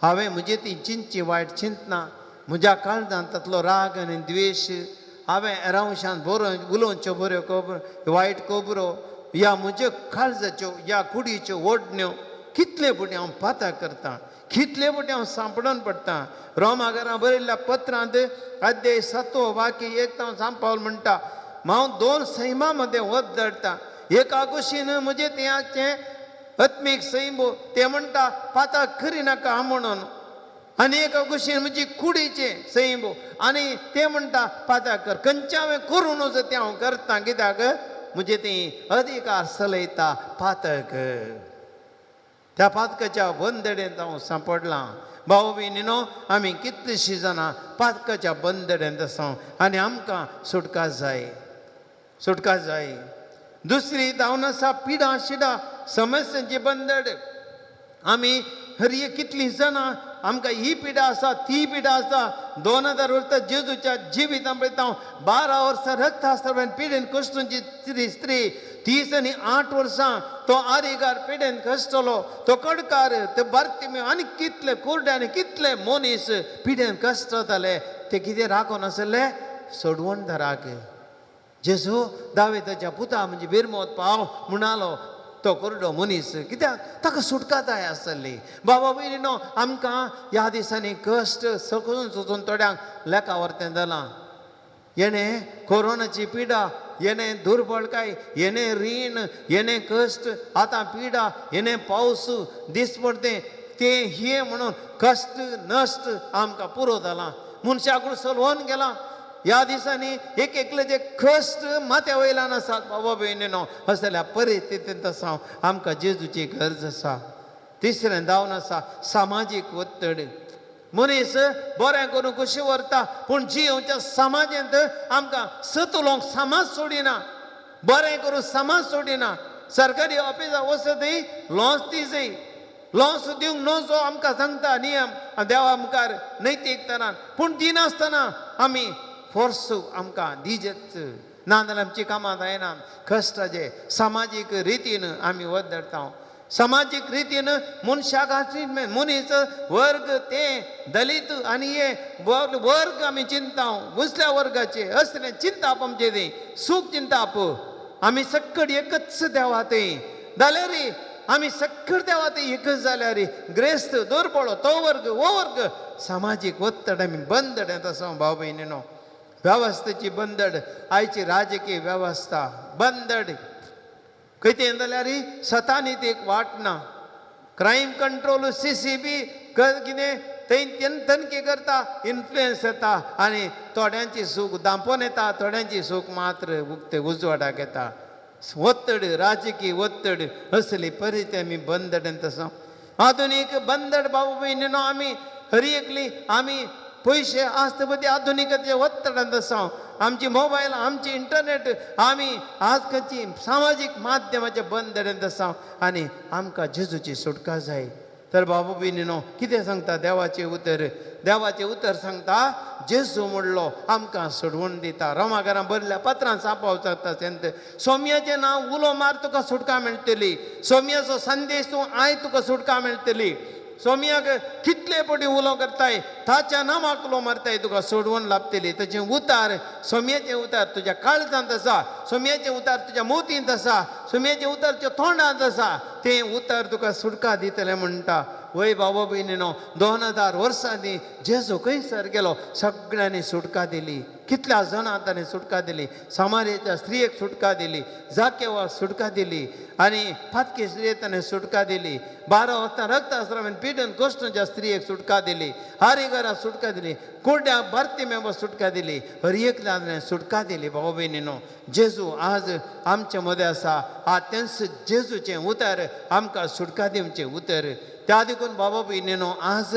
[SPEAKER 1] हांवें म्हजी ती चिंतची वायट चिंतना, म्हज्या काळजांत तातलो राग आनी द्वेश, हांवें एरावशान बरो उलोवच्यो बऱ्यो खबर वायट खबरो, ह्या म्हज्या काळजाच्यो ह्या कुडीच्यो ओडण्यो कितले फावटी हांव पाता करतां, कितले फावटी हांव सांपडून पडटा. रोमाघरां बरयल्ल्या पत्रांत अध्याय 7 वाक्य 1 हांव सांपावल म्हणटा, हांव दोन सैमा मदें वत दडटा. एका कुशीन म्हजें तें आसचें आत्मीक सैम तें म्हणटा पाता करी नाका म्हणून, आनी एका कुशीन म्हजी कुडीचें सैम आनी तें म्हणटा पाता कर. खंयचें हांवें करूं नजो तें हांव करता, कित्याक म्हजें तें अधिकार चलयता पातक. त्या पातकाच्या बंदडेंत हांव सांपडलां. भाव भयणीनो, आमी कितलींशीं जाणां पातकाच्या बंदडेंत आसा आनी आमकां सुटका जाय, सुटका जाय. दुसरी जावन आसा पिडा शिडा समस्यांची बंदड. आमी हर एक कितलीं जाणां आमकां ही पिडा आसा ती पिडा आसा. 2000 वर्सां जेजूच्या जिवितां पळयता हांव 12 वर्सां रक्त आसतना पिडेन कश्टूंची स्त्री 30 आनी 8 वर्सां तो आरिगार पिडेन कश्टलो, तो कडकार, ते बार्तिमे आनी कितले कुर्डे आनी कितले मनीस पिडेन कश्टताले. ते कितें राखून आसले सोडवण धराक. जेजू दावेताच्या पुता म्हणजे बिरमोत पाव म्हणालो तो कोरडो मनीस, कित्याक ताका सुटका जाय आसली. बाबा भयणीनो, आमकां ह्या दिसांनी कश्ट सगळून सोचून थोड्यांक लेखा वरतें जालां. येणें कोरोनाची पिडा, येणें दुर्बळकाय, येणें रीण, येणें कश्ट, आतां पिडा, येणें पावस दिसपडतें तें हें म्हणून कश्ट नश्ट आमकां पुरो जालां. मनशाक सलवून गेलां. ह्या दिसांनी एक एकले जे कश्ट माथ्या वयल्यान आसात. बाबा भयणीनो, असल्या परिस्थितींत आसा आमकां जेजूची गरज आसा. तिसरें जावन आसा सामाजीक ಒತ್ತಡ. मनीस बरें करून खुशी व्हरता, पूण जियोच्या समाजांत आमकां सत उलोवंक समाज सोडिना, बरें करून समाज सोडिना. सरकारी ऑफिसां वचतय लॉस दिजय, लॉस दिवंक नजो आमकां सांगता नियम देवा मुखार नैतीकतानान, पूण दिनासतना आमी फोर्स आमकां दिजेच ना जाल्यार आमची कामां जायना. कश्टाचे सामाजीक रितीन आमी वदडटा. सामाजीक रितीन मनशाक ट्रिटमेंट, मनीस वर्ग ते दलीत आनी हे वर्ग आमी चिंता दुसऱ्या वर्गाचे असलें चिंताप आमचें तें सूख चिंताप. आमी सक्कड एकच देवा तें जाल्यार आमी सक्कड देवा तें एकच जाल्यार ग्रेस्त दुर्बळ तो वर्ग हो वर्ग सामाजीक ಒತ್ತಡ आमी बंदड आसा. भाव भयणीनो, वेवस्थेची बंदड, आयची राजकीय वेवस्था बंदड. खंय जाल्यार सतानी एक वाट ना. क्रायम कंट्रोल CCB कितें थंय तनकी करता, इन्फ्लुयन्स येता आनी थोड्यांची सूख दांपोन येता, थोड्यांची सूख मात्र उक्ते उजवाडाक येता. ಒತ್ತಡ, राजकीय ಒತ್ತಡ असली परिस्थिती आमी बंदडेंत आसा. आधुनीक बंदड बाबू भयणीनो, आमी हर एकली आमी पयशे आसता पळय आधुनिकतेच्या ಒತ್ತಡांत आसा. आमची मोबायल, आमची इंटरनेट, आमी आजकालची सामाजीक माध्यमाच्या बंदडेंत आसा आनी आमकां जेजूची सुटका जाय. तर बाबू भयणीनो, कितें सांगता देवाचें उतर? देवाचें उतर सांगता जेजू म्हणलो आमकां सोडवण दिता. रोमाघरां बरल्या पत्रान सापाव सांगता सेंत सोम्याचें नांव उलो मार तुका सुटका मेळटली, सोम्याचो संदेश तूं आय तुका सुटका मेळटली. सोम्याक कितले पटी उलो करताय ताच्या नांवाक उलो मारताय तुका सोडवण लाभतली. ताचें उतार, सोम्याचें उतार तुज्या काळजांत आसा, सोम्याचें उतार तुज्या मोतींत आसा, सोम्याचें उतार तुज्या तोंडांत आसा, तें उतार तुका सुटका दितलें म्हणटा. वय बाबा भयणीनो, 2000 वर्सांनी जेजू खंयसर गेलो, सगळ्यांनी सुटका दिली. कितल्या जाणां ताणें सुटका दिली. सामारियाच्या स्त्रियेक सुटका दिली, जाकेवाक सुटका दिली आनी फातकी स्त्रियेक ताणें सुटका दिली. 12 वर्सां रक्तस्रावान पिडून कश्टच्या स्त्रियेक सुटका दिली, हारीघराक सुटका दिली, कुड्ड्या बार्तिमेवाक सुटका दिली, हर एकल्या ताणें सुटका दिली. भाव भयणीनो, जेजू आज आमचे मदें आसा. आ तेंच जेजूचें उतर आमकां सुटका दिवचें उतर. त्या देखून बाबा भयणीनो, आज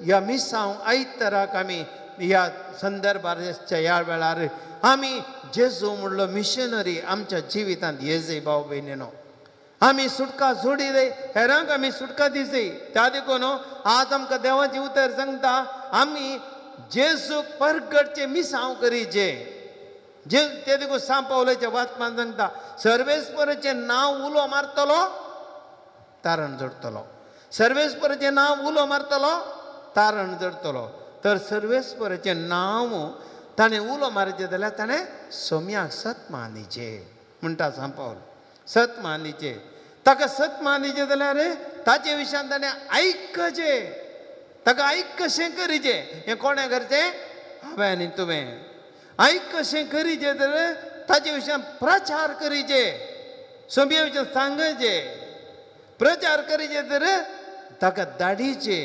[SPEAKER 1] ह्या मिसांव आयताराक आमी ह्या संदर्भाच्या ह्या वेळार आमी जेजू म्हणलो मिशनरी आमच्या जिवितांत येजय. भाव भयणीनो, आमी सुटका जोडी दे, हेरांक आमी सुटका दिसय. त्या देखून आज आमकां देवाचें उतर सांगता आमी जेजूक परगटचें मिसांव करीचें. जे ते देखून सांत पावलाच्या वाचपान सांगता, सर्वेस्पराचें नांव उलो मारतलो तारण जोडटलो, सर्वेस्पराचें नांव उलो मारतलो तारण जोडटलो. तर सर्वेस्पराचें नांव ताणें उलो मारचें जाल्यार ताणें सोम्याक सत मानिचें म्हणटा सांत पावल. सत मानिचें, ताका सत मानिचें जाल्यार ताचे विशयान ताणें आयकचें, ताका आयक कशें करीचें. हें कोणें करचें? हांवें आनी तुवें. आयक कशें करीचें तर ताचे विशयान प्रचार करीचे, सोम्या विशयान सांगचें, प्रचार करीचे तर ताका धाडीचे.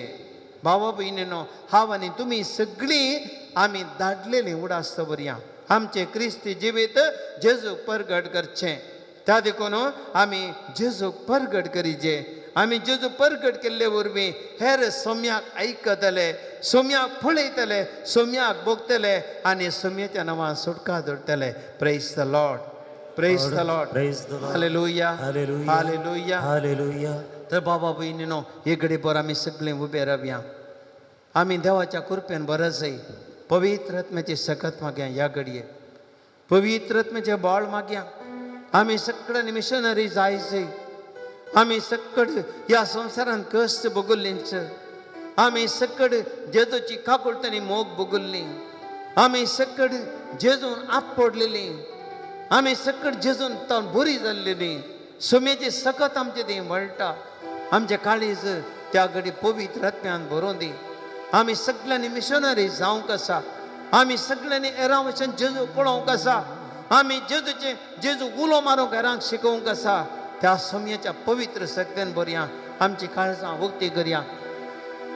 [SPEAKER 1] भावा भयणीनो, हांव आनी तुमी सगळीं आमी धाडलेलीं उडास दवरया, आमचें क्रिस्ती जिवीत जेजूक परगट करचें. त्या देखून आमी जेजूक परगट करीचे. आमी जेजू परगट केल्ले वरवीं हेर सोम्याक आयकतले, सोम्याक पळयतले, सोम्याक भोगतले आनी सोम्याच्या नांवान सुटका जोडटले. Praise the Lord, praise the Lord,
[SPEAKER 2] praise the Lord.
[SPEAKER 1] Hallelujah,
[SPEAKER 2] hallelujah,
[SPEAKER 1] hallelujah,
[SPEAKER 2] hallelujah.
[SPEAKER 1] तर बाबा भयणीनो, हे घडी भर आमी सगळीं उबे रावया. आमी देवाच्या कृपेन बरसय पवित्र आत्म्याची सकत मागया. ह्या घडये पवित्र आत्म्याचें बळ मागया. आमी सगळ्यांनी मिशनरी जायचे. आमी सक्कड ह्या संवसारांत कश्ट भोगल्लींच, आमी सक्कड जेजूची काकुळट आनी मोग भोगल्ली, आमी सक्कड जेजून आपडलेली, आमी सक्कड जेजून तावन बरी जाल्लेली. सोम्याची सकत आमचे ती वळटा. आमचें काळीज त्या घडी पवित्र आत्म्यान भरोवन दी. आमी सगळ्यांनी मिशनरी जावंक आसा. आमी सगळ्यांनी हेरां वचून जेजू पळोवंक आसा. आमी जेजूचें जेजू उलो मारूंक हेरांक शिकोवंक आसा. त्या सोम्याच्या पवित्र शक्तेन भरया, आमची काळजां उक्ती करया.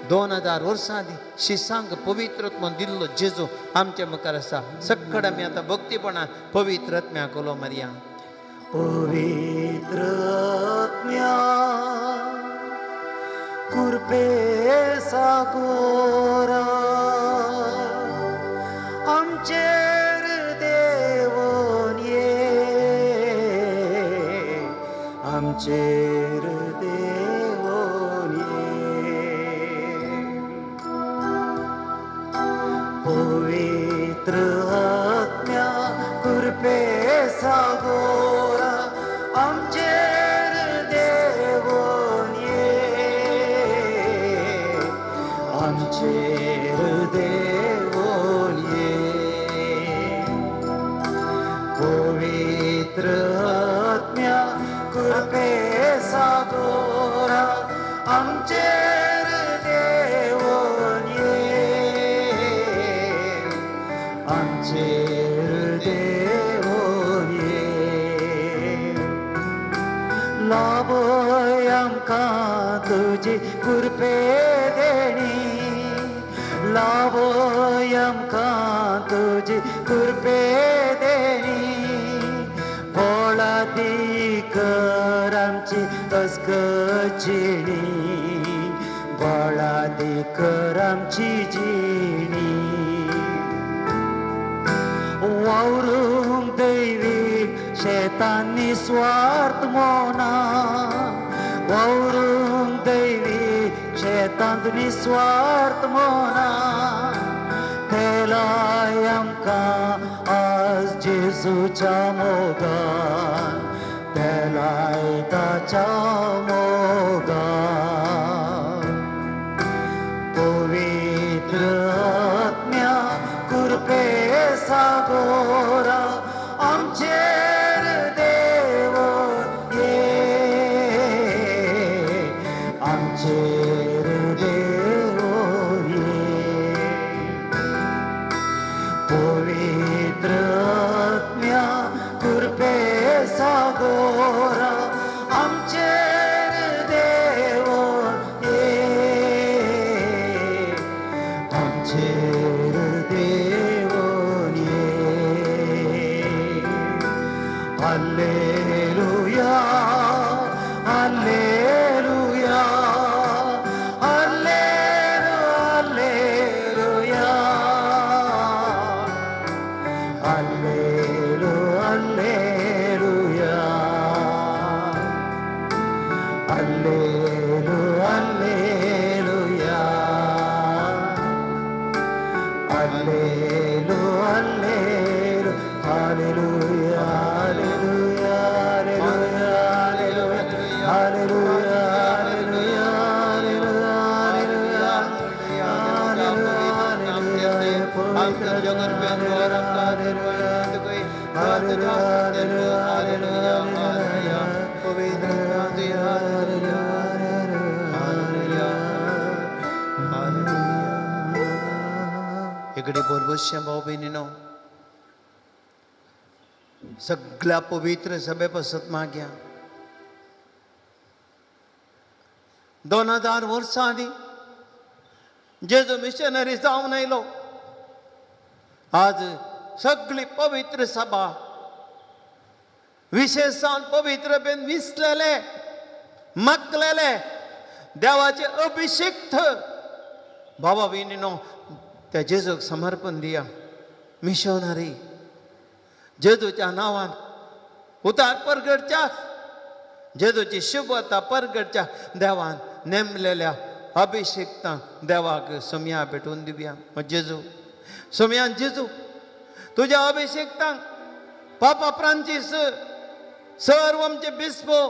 [SPEAKER 1] 2000 वर्सां आदीं शिसांक पवित्र आत्मो दिल्लो जेजू आमचे मुखार आसा. सक्कड आमी आतां भक्तीपणान पवित्र आत्म्याक उलो मारया.
[SPEAKER 2] पवित्र आत्म्या कृपे सागोरा आमचेर देवोन ये, आमचेर देवोन ये. पवित्र आत्म्या कृपे सागोरा आमचेर देवोन ये, आमचेर देवोन ये. पवित्र आत्म्या कृपे सागोरा आमचेर देवोन ये, आमचेर देवोन ये. लाभय आमकां तुजी कृपे देणी, लाभय आमकां तुजी कृपे देणी. बोळादी कर आमची अस्कजिणी, बोळादी कर आमची जिणी. वावरूंक दैवीक शेतांनी निस्वार्थ मोना, वावरूंक दैवीक शेतांत निस्वार्थ मोना. तेलाय आमकां आज जेजूच्या मोगान, तेलाय ताच्या मोगान. पवित्र आत्म्या कृपे सागोरा आमचेर देवोन ये, आमचेर देवोन ये. पवित्र आत्म्या कृपे सागोरा आमचेर देवोन ये, आमचेर देवोन ये. Hallelujah, hallelujah, hallelujah, hallelujah, hallelujah, hallelujah, hallelujah, hallelujah, Hallelujah, hallelujah, hallelujah, hallelujah, hallelujah, hallelujah,
[SPEAKER 1] इकडे बोरबोश्या भाऊ बहिणीनो, सगळ्या पवित्र सभे पासत माग्या 2000 वर्सां आदीं जेजू मिशनरी जावन आयलो. आज सगळी पवित्र सभा विशेषान पवित्र बेन विसलेले मागलेले देवाचे अभिषिक्त बाबा भयणीनो त्या जेजूक समर्पण दिया. मिशनरी जेजूच्या नांवान उतार परगडच्या जेजूची शुभता परगडच्या देवान नेमलेल्या अभिषेकता देवाक सोमया भेटून दिवया. जेजू सोमयान जेजू तुज्या अभिषेकतांक पापा फ्रांसीस सर्व आमचे बिस्पो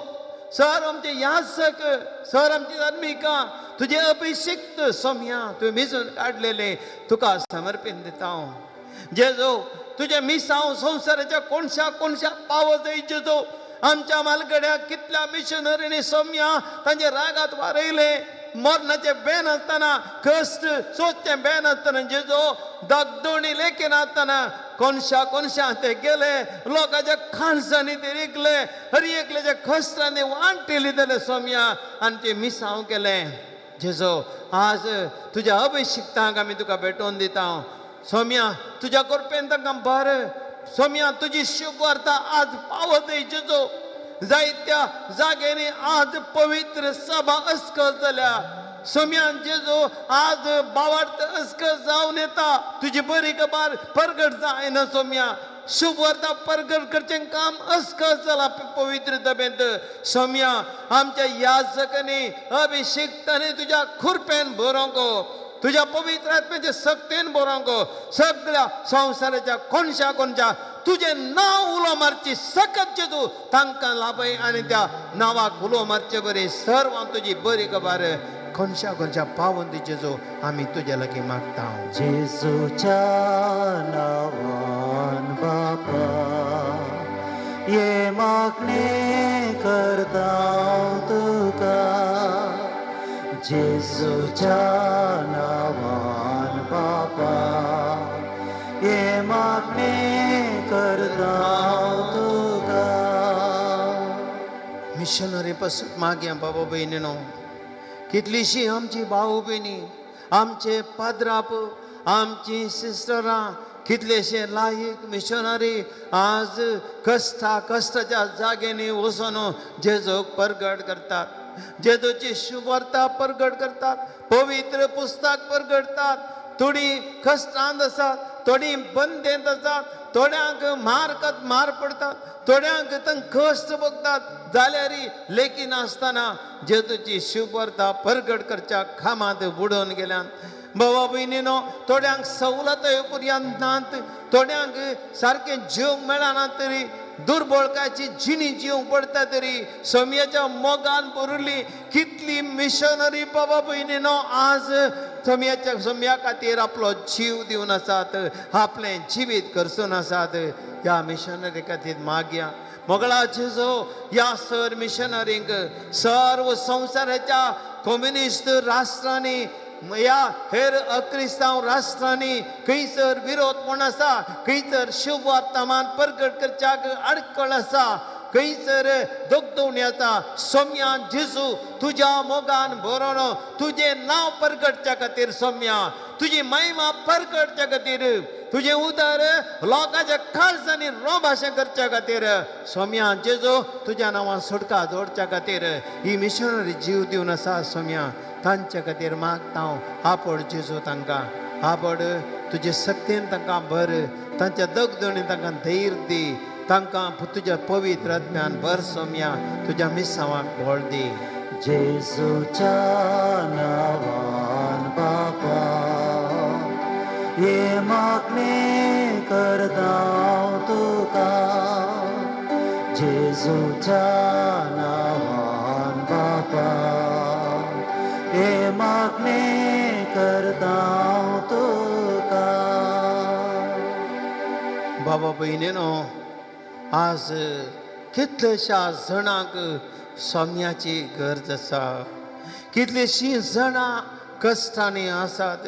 [SPEAKER 1] सर आमचे यासक सर आमची धार्मिका तुजे अभिषिक्त सोमया तुवें मिजून काडलेले तुका समर्पण दिता हांव. जेजू तुजें मिसांव संवसाराच्या कोणशा कोणशा पावत जेजू आमच्या मालगड्या कितल्या मिशनरींनी सोमया तांचे रागात वारयले मरणाचे बेन आसतना कश्ट सोदचें बेन आसतना जेजो दागदोणी लेखी नासतना कोनशा कोनशा ते गेले लोकांच्या खाणसांनी ते रिगले हर एकल्याच्या कश्टांनी वांटेली जाले सोमया आनी ते मिसांव केलें. जेजो आज तुज्या अभिषिक्तांक आमी तुका भेटोवन दिता सोमया तुज्या कृपेन तांकां बरें सोमया तुजी शुभवार्ता आज पावत जेजो जायत्या जाग्यांनी आज पवित्र सभा अस्कल जाल्या सोमयान जेजो आज बावार्थ अस्कल जावन येता तुजी बरी खबर परगट जायना सोमया शुभवार्ता परगट करचें काम अस्कल जालां पवित्र दबेंत. सोमया आमच्या याजकांनी अभिषिक्तांनी तुज्या खुरपेन बरोवंक तुज्या पवित्र आत्म्याचे सक्तेन बरोवंक सगळ्या संवसाराच्या कोनशा कोनशा तुजें नांव उलो मारची सकत जेजू तांकां लाभय आनी त्या नांवाक उलो मारचे बरी सर्वां तुजी बरी खबर कोनशा कोनशा पावोवन दी जेजू आमी तुजे लागीं मागता.
[SPEAKER 2] जेजूच्या नांवान बापा ये मागणें करता तुका जेजूच्या नांवान बापा ये मागणें करता तुका.
[SPEAKER 1] मिशनरी पासून मागया बाबा भयणीनो कितलीशी आमची भाऊ भयणी आमचे पाद्राप आमची सिस्टरां कितलेशे लायक मिशनरी आज कश्टा कश्टाच्या जाग्यांनी वचून जेजूक परगट करतात जेजूची शुभवार्ता परगट करतात पवित्र पुस्तक परगटतात. थोडीं कश्टांत आसात थोडीं बंदेंत आसात थोड्यांक मार मार पडतात थोड्यांक तांकां कश्ट भोगतात जाल्यार लेखी नासतना जेजूची शुभवार्ता परगट करच्या कामांत बुडोवन गेल्यान. बाबा भयणीनो थोड्यांक सवलतय पुरयान नात थोड्यांक सारकें जेवंक मेळना तरी दुर्बळकाची जिणी जिवंक पडटा तरी सोमयाच्या मोगान भरिल्ली कितली मिशनरी बाबा भयणीनो आज सोमयाच्या सोमया खातीर आपलो जीव दिवन आसात आपलें जिवीत करसून आसात. ह्या मिशनरी खातीर मागया मोगळा जेजू ह्या सर मिशनरींक सर्व संवसाराच्या कम्युनिस्ट राष्ट्रांनी ह्या हेर अक्रिस्तांव राष्ट्रांनी खंयसर विरोधपण आसा खंयसर शुभवार्तमान परगट करच्याक आडखळ आसा खंयसर दगदवणी आसा सोमया जेजू तुज्या मोगान भरोन तुजें नांव परगटच्या खातीर सोमया तुजी महिमा परगटच्या खातीर तुजें उदर लोकांच्या काळजांनी रोभाशें करच्या खातीर सोमया जेजू तुज्या नांवान सुटका जोडच्या खातीर ही मिशनरी जीव दिवन आसा सोमया तांच्या खातीर मागता हांव. आपड जेजू तांकां आपड तुजे सक्तेन तांकां भर तांच्या दगदणी तांकां धैर्य दी तांकां तुज्या पवित्र आत्म्यान भर सोमया तुज्या मिसांवाक बळ दी.
[SPEAKER 2] जेजूच्या नांवान बापा ये मागणें करता तुका जेजूच्या नांवान बापा हे मागणें करता हांव तुका.
[SPEAKER 1] बाबा भयणीनो, आज कितलेश्या जाणांक सोम्याची गरज आसा, कितलीशीं जाणां कश्टांनी आसात,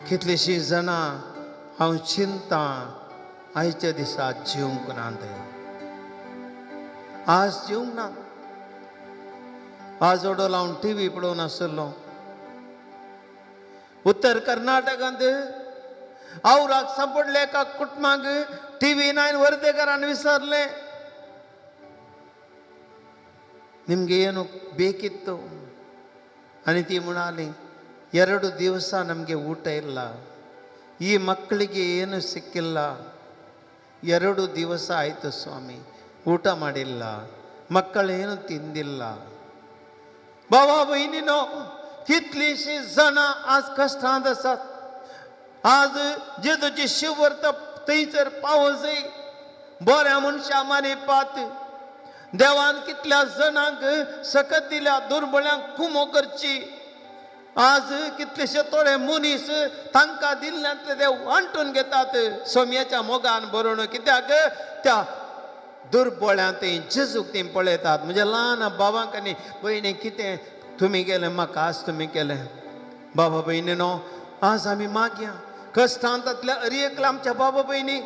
[SPEAKER 1] कितलीशीं जाणां हांव चिंता आयच्या दिसा जिवंक ना, आज जिवंक ना. आज ओडो लावन टी व्ही पळोवन आसलो. उत्तर कर्नाटकांत आवराक सांपडले एका कुटुंबाक टी व्ही नायन वर्देकारान विसरले. ನಿಮಗೆ ಏನು ಬೇಕಿತ್ತು అని ती म्हणाली, 2 ದಿವಸ ನಮಗೆ ಊಟ ಇಲ್ಲ, ಈ ಮಕ್ಕಳಿಗೆ ಏನು ಸಿಕ್ಕಿಲ್ಲ, 2 ದಿವಸ ಆಯಿತು ಸ್ವಾಮಿ ಊಟ ಮಾಡಿಲ್ಲ, ಮಕ್ಕಳೇನು ತಿಂದಿಲ್ಲ. बाबा भयणीनो, कितलीशीं जाणां आज कश्टांत आसात. आज जेजूची शिवर थंयसर पावसय बऱ्या मनशां मानिपात. देवान कितल्या जाणांक सकत दिल्या दुर्बळ्यांक कुमो करची. आज कितलेशे थोडे मनीस तांकां दिल्ल्यांतले ते वांटून घेतात सोम्याच्या मोगान बरोवन. कित्याक त्या दुर्बळ्यांत ते जेजूक ती पळयतात. म्हणजे ल्हान बाबांक आनी भयणी कितें तुमी केलें म्हाका, आज तुमी केलें. बाबा भयणीनो, आज आमी मागया कश्टांतल्या अरी एकल्या आमच्या बाबा भयणी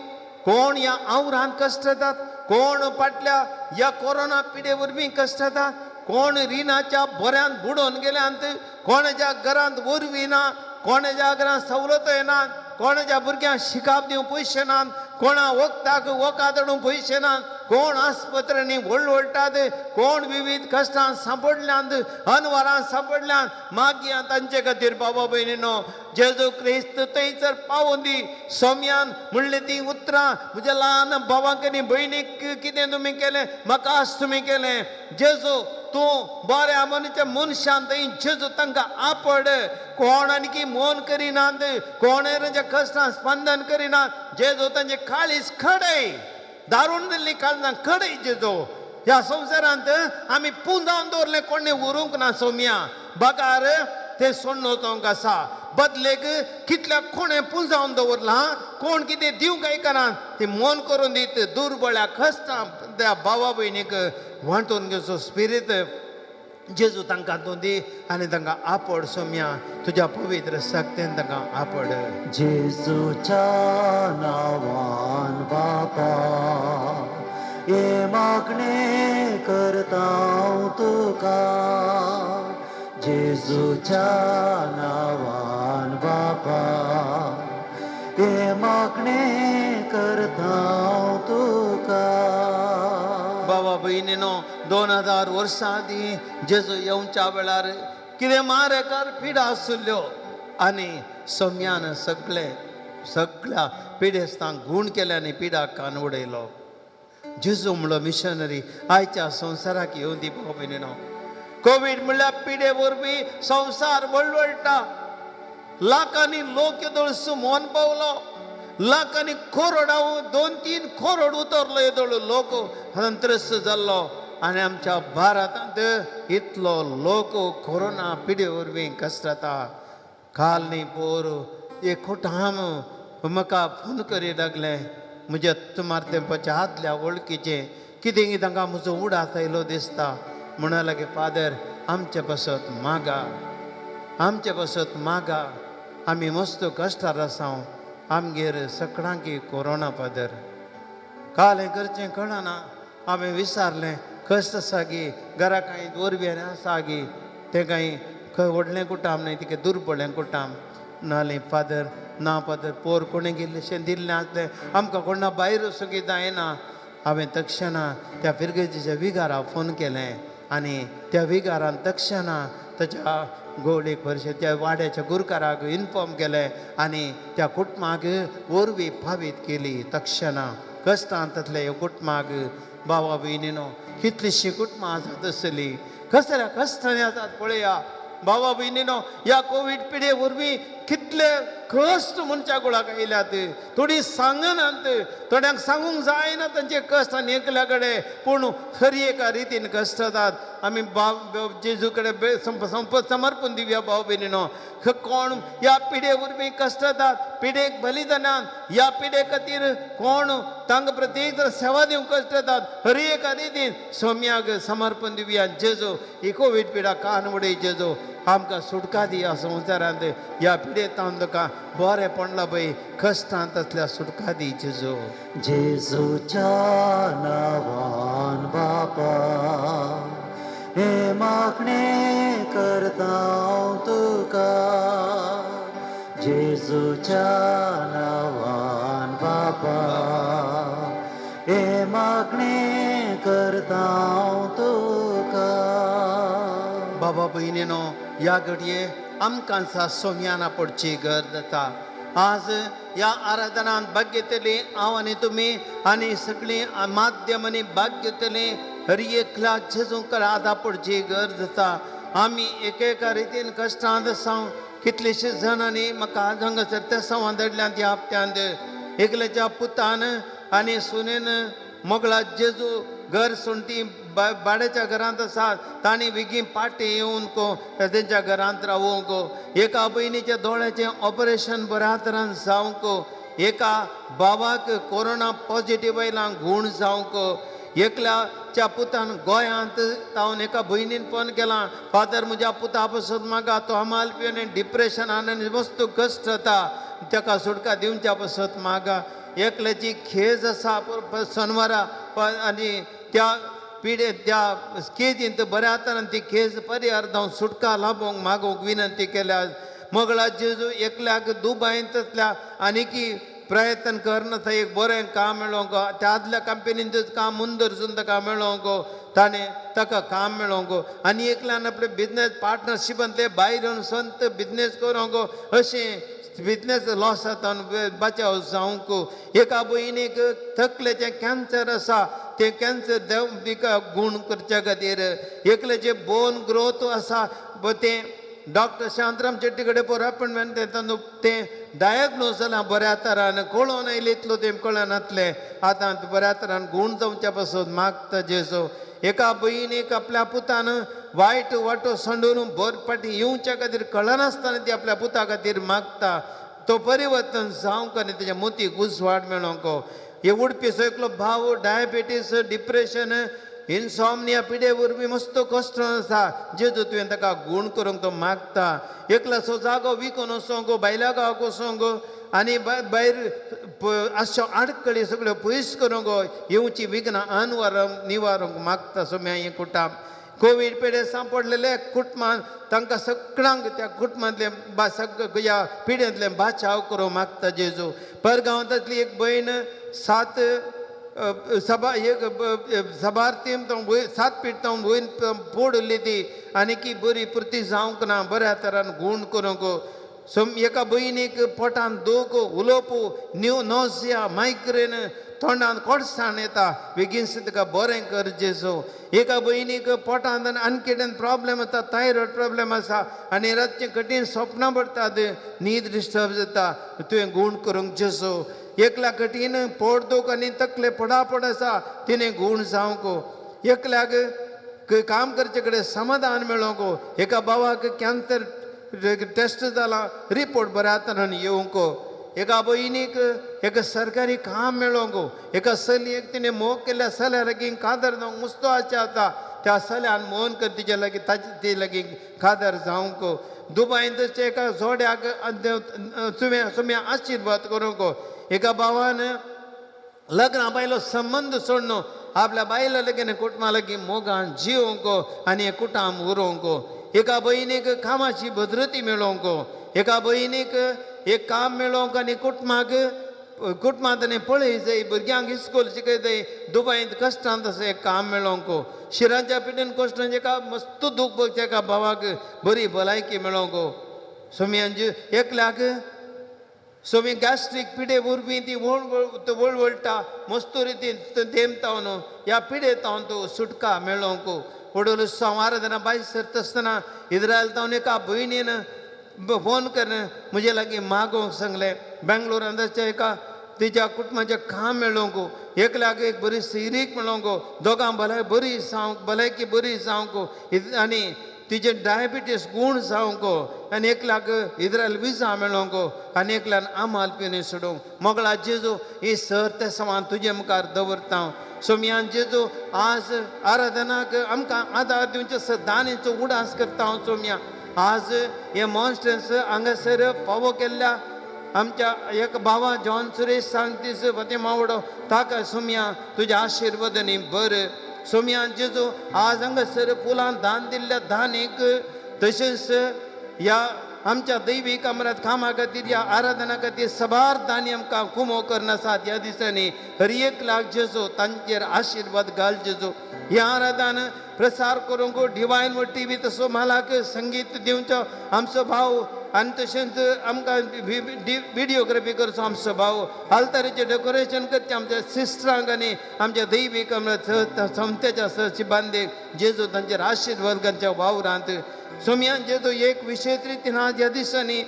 [SPEAKER 1] कोण ह्या आवरान कश्ट येतात, कोण फाटल्या ह्या कोरोना पिडे वरवीं कश्ट येतात, कोण रिणाच्या बोऱ्यांत बुडोवन गेल्यांत, कोणाच्या घरांत वरवीं ना, कोणाच्या घरांत सवलत येना, कोणाच्या भुरग्यांक शिकाप दिवंक पयशे नात, कोणा वखदाक वखद हाडूंक पयशे नात, कोण आस्पत्र्यांनी वळवळटात, कोण विविध कश्टांत सांपडल्यांत, अनवरांत सांपडल्यांत. मागया तांचे खातीर बाबा भयणीनो, जेजू क्रिस्त थंयसर पावोन दी. सोम्यान म्हणलें तीं उतरां म्हज्या ल्हान बाबांक आनी भयणीक कितें तुमी केलें म्हाका आज तुमी केलें. जेजू तूं बऱ्या मनच्या मनशान थंय जेजू तांकां आपड. कोण आनी मोन करिनात, कोण तांच्या कश्टां स्पंदन करिनात. जेजू तांचे काळीज खडय, दारून दिल्ली काळजां खडय. जेजू ह्या संवसारांत आमी पुंजावन दवरलें कोणें उरूंक ना सोम्या बगार ते सोडून वचोंक आसा. बदलेक कितल्या कोणें पुंजावन दवरलां, कोण कितें दिवंक आयकना ती मोन करून दीत दुर्बळ्या कश्टां त्या भावा भयणीक वांटून घेवचो स्पिरीत जेजू तांकां तूं दी आनी तांकां आपड सोम्या तुज्या पवित्र शक्तेन तांकां आपड.
[SPEAKER 2] जेजूच्या नांवान बापा हे मागणें करता हांव तुका, जेजूच्या नांवान बापा हे मागणें करता हांव तुका.
[SPEAKER 1] बाबा भयणीनो, 2000 वर्सां आदीं जेजू येवच्या वेळार कितें मारेकार पिडा आशिल्ल्यो आनी सोम्यान सगळे सगळ्या पिडेस्तांक गूण केले आनी पिडा कान उडयलो. जेजू म्हणलो मिशनरी आयच्या संवसाराक येवन दी. बाबा भयणीनो, कोवीड म्हणल्यार पिडे वरवीं संवसार वळवळटा. लाखांनी लोक येदोळ सुमोन पावलो, लाखांनी करोडां 2-3 करोड उतरलो येदोळ लोक त्रस्त जाल्लो. आनी आमच्या भारतांत इतलो लोक कोरोना पिडे वरवीं कश्टता. काल न्ही पोर एक कुटाम म्हाका फोन करी लागलें म्हज्या सुमार तेंपाच्या आदल्या वळखीचें कितें तांकां म्हजो उडास आयलो दिसता. म्हणून लागले, फादर आमचे पासत मागा, आमचे पासत मागा, आमी मस्त कश्टार आसा, आमगेर सगळ्यांकी कोरोना फादर. काल हें करचें कळना, हांवें विचारलें कश्ट आसा गी, घरा कांय वरवीं आसा गी, तें कांय खंय व्हडलें कुटाम न्हय, तिका दुर्बळें कुटाम. नालें फादर ना फादर, पोर कोणें गेल्लेशें दिल्लें आसलें आमकां कोणा भायर वचूंक जायना. हांवें तक्षणा त्या फिरगेजीच्या विगाराक फोन केलें आनी त्या विगारान तक्षणा ताच्या गोवळीक परिशद त्या वाड्याच्या गुरकाराक इन्फॉर्म केलें आनी त्या कुटुंबाक वरवीं फावीत केली. तक्षणा कश्टांतले ह्या कुटुंबाक बाबा भयणीनो, कितलीशीं कुटुंबां आसात आसतलीं कसल्या कश्टांनी आसात पळया. बाबा भयणीनो, ह्या कोवीड पिडे वरवीं कितले कश्ट मनशा गुळाक आयल्यात. थोडीं सांगनात, थोड्यांक सांगूंक जायना तांचे कश्ट आनी एकल्या कडेन, पूण हर एका रितीन कश्ट जातात. आमी बाब जेजू कडेन समर्पण दिवया भाव भयणीनो. कोण ह्या पिडे वरवीं कश्ट जातात, पिडेक बलिदानान ह्या पिडे खातीर कोण तांकां प्रत्येक सेवा दिवंक कश्ट जातात, हर एका रितीन सोम्याक समर्पण दिवया. जेजू ही कोवीड पिडा कान उडय जेजू, आमकां सुटका दी ह्या संवसारांत. ह्या पिडेतान तुका बरें पडलां पळय कश्टांत आसल्यार सुटका दी जेजू.
[SPEAKER 2] जेजूच्या नांवान बापा हे मागणें करता हांव तुका, जेजूच्या नांवान बापा हे मागणें करता हांव तुका.
[SPEAKER 1] बाबा भयणीनो, ह्या घडये आमकां सोम्याना पडची गरज आसा. आज ह्या आराधनांत भाग घेतली हांव आनी तुमी आनी सगळीं माध्यमांनी भाग घेतली हर एकल्या जेजूंक आदा पडची गरज आसा. आमी एकेका रितीन कश्टांत आसा. कितलेशे जाणांनी म्हाका आज हांगासर ते संवाद धाडल्यात ह्या हप्त्यांत. एकल्याच्या पुतान आनी सुनेन मोगळा जेजू घर सोडून ती भाड्याच्या घरांत आसात, तांणी बेगीन पाटी येवन तेंच्या घरांत रावूंक. एका भयणीच्या दोळ्याचें ऑपरेशन बऱ्या तरान जावंक, एका बाबाक कोरोना पॉजिटीव आयला गूण जावंक, एकल्याच्या पुतान गोंयांत तावन एका भयणीन फोन केला, फादर म्हज्या पुता पसून म्हाका तो हमाल पिवन डिप्रेशनान आनी वस्तू कश्ट जाता, ताका सुटका दिवच्या पसत म्हाका. एकल्याची खेज आसा सनवारा आनी त्या पिडे त्या केजींत बऱ्या तरान ती खेज परिहार जावन सुटका लाभोवंक मागूंक विनंती केल्या. मोगळा जेजू एकल्याक दुबायंतल्या आनीकी प्रयत्न करना एक बरें काम मेळोवंक, त्या आदल्या कंपनींतच काम मुंदरसून ताका मेळोवंक, ताणें ताका काम मेळोवंक. आनी एकल्यान आपले बिजनेस पार्टनरशिपांतले भायर येवन संत बिजनेस करूंक, अशें बिजनेस लॉस जाता बचाव जावंक. एका भयणीक तकलेचें कॅन्सर आसा, तें कॅन्सर देव तिका गूण करच्या खातीर. एकल्याचें बोन ग्रोथ आसा, तें डॉक्टर शांतराम शेट्टी कडेन पळय अपॉयंटमेंट दिता, तें डायग्नोज जालां बऱ्या तरान, कळोन आयलें इतलो तें कळनातलें, आतां बऱ्या तरान गूण जावच्या पासून मागता जेजू. एका भयणीक आपल्या पुतान वायट वाटो सांडून बर पाटी येवच्या खातीर कळनासतना ती आपल्या पुता खातीर मागता, तो परिवर्तन जावंक आनी तेज्या मोतीक उजवाड मेळोवंक. हे उडपीचो एकलो भाव डायबेटीस, डिप्रेशन, इन्सॉमनिया पिडे वरवीं मस्त कश्ट आसा, जेजू तुवें ताका गूण करूंक तो मागता. एकल्याचो जागो विकून वचोंक, भायल्या गांवाक वचोंक आनी भायर आसच्यो आडखळी सगळ्यो पयस करूंक येवची विघ्नां अनवारूंक निवारूंक मागता. सोम्या हें कुटाम कोवीड पिडे सांपडलेले कुटुंबान तांकां सगळ्यांक त्या कुटुंबांतले ह्या पिड्यांतले बाचाव करूंक मागता जेजू. परगांवांतली एक भयण सात सभा एक सभार तेम वयर 7 फीट तावन वयर पोड उरली ती आनी की बरी पुरती जावंक ना, बऱ्या तरान गूण करूंक. सो एका भयणीक पोटान दूख, उलोवप, न्यू नोसिया, मायग्रेन, तोंडान कोडसाण येता, बेगीन तुका बरें कर जेजू. एका भयणीक पोटान आनी कितें प्रॉब्लेम आसा, थायरॉयड प्रॉब्लेम आसा आनी रातचें कठीण सपनां पडटात, न्हीद डिस्टर्ब जाता, तुवें गूण करूंक जेजू. एकल्या कठीण पोट दूख आनी तकले पडापड आसा, तिणें गूण जावंक. एकल्याक काम करचे कडेन समाधान मेळोवंक. एका भावाक कॅन्सर टेस्ट जाला, रिपोर्ट बऱ्या तरान येवंक. एका भयणीक एक सरकारी काम मेळोवंक. एका चलयेक तिणें मोग केल्ल्या चल्या लागीं कादर जावंक मुस्तो आशा आसा, त्या चल्यान मोन कर तिचे लागीं ताजे ती लागीं कादर जावंक. दुबायंत एका जोड्याक तुवें तुमी आशिर्वाद करूंक. एका भावान लग्ना बायलो संबंद सोडून आपल्या बायला लागीं कुटुंबा लागीं मोगान जिवंक आनी कुटाम उरोवंक. एका भयणीक कामाची भद्रती मेळोवंक. एका भयणीक एक काम मेळोवंक आनी कुटुंबाक कुटुंबांत आनी पळय जाय भुरग्यांक इस्कोल शिकयताय, दुबायंत कश्टांत आसा एक काम मेळोवंक. शिरांच्या पिठीन कश्टांत एका मस्त दूख भोगच्या एका भावाक बरी भलायकी मेळोवंक. सोम्यांचे एकल्याक सोमी गॅस्ट्रीक पिडे वरवीं ती वळवळटा मस्त रितीन तेमता न्हू, ह्या पिडे तावन तूं सुटका मेळोवंक. वडोल संवार जेन्ना भायर सरता आसतना इज्रायल तावन एका भयणीन फोन करून म्हजे लागीं मागोवंक सांगलें. बेंगलोरांत एका तिच्या कुटुंबाचें काम मेळोवंक, एकल्याक एक बरी सिरीक मेळोवंक, दोगां भलाय बरी जावंक, भलायकी बरी जावंक आनी तिचे डायबिटीस गूण जावंक आनी एकल्याक इज्रायल विजा मेळोवंक आनी एकल्यान आमाल पिवन सोडूंक. मोगळा जेजू ही सर ते समान तुजे मुखार दवरता. सोमयान जेजू आज आराधनाक आमकां आदार दिवचे सदांचो उडास करता हांव. सोमया आज हे मॉन्स्टर्स हांगासर फावो केल्ल्या आमच्या एक भावा जॉन सुरेश सांगतीस फतेह मावडो ताका सोमया तुज्या आशिर्वादांनी बरें. सोमया जेजू आज हांगासर फुलां दान दिल्ल्या दानीक तशेंच ह्या आमच्या दैवीक अमरात कामा खातीर ह्या आराधना खातीर सबार दानी आमकां कुमो करून आसात. ह्या दिसांनी हर एक लाख जेजू तांचेर आशिर्वाद घाल जेजू. ह्या आराधन प्रसार करूंक डिवायन टी व्ही तसो म्हालाक संगीत दिवचो आमचो भाव आनी तशेंच आमकां विडियोग्राफी करचो आमचो भाव, आल्तारीचें डेकोरेशन करचें आमच्या सिस्टरांक आनी आमच्या दैवीक संस्थेच्या सहची बांदेक जेजू तांचेर आशिर्वाद घालच्या वावरांत. सोमयान जेजू एक विशेश रितीन आज ह्या दिसांनी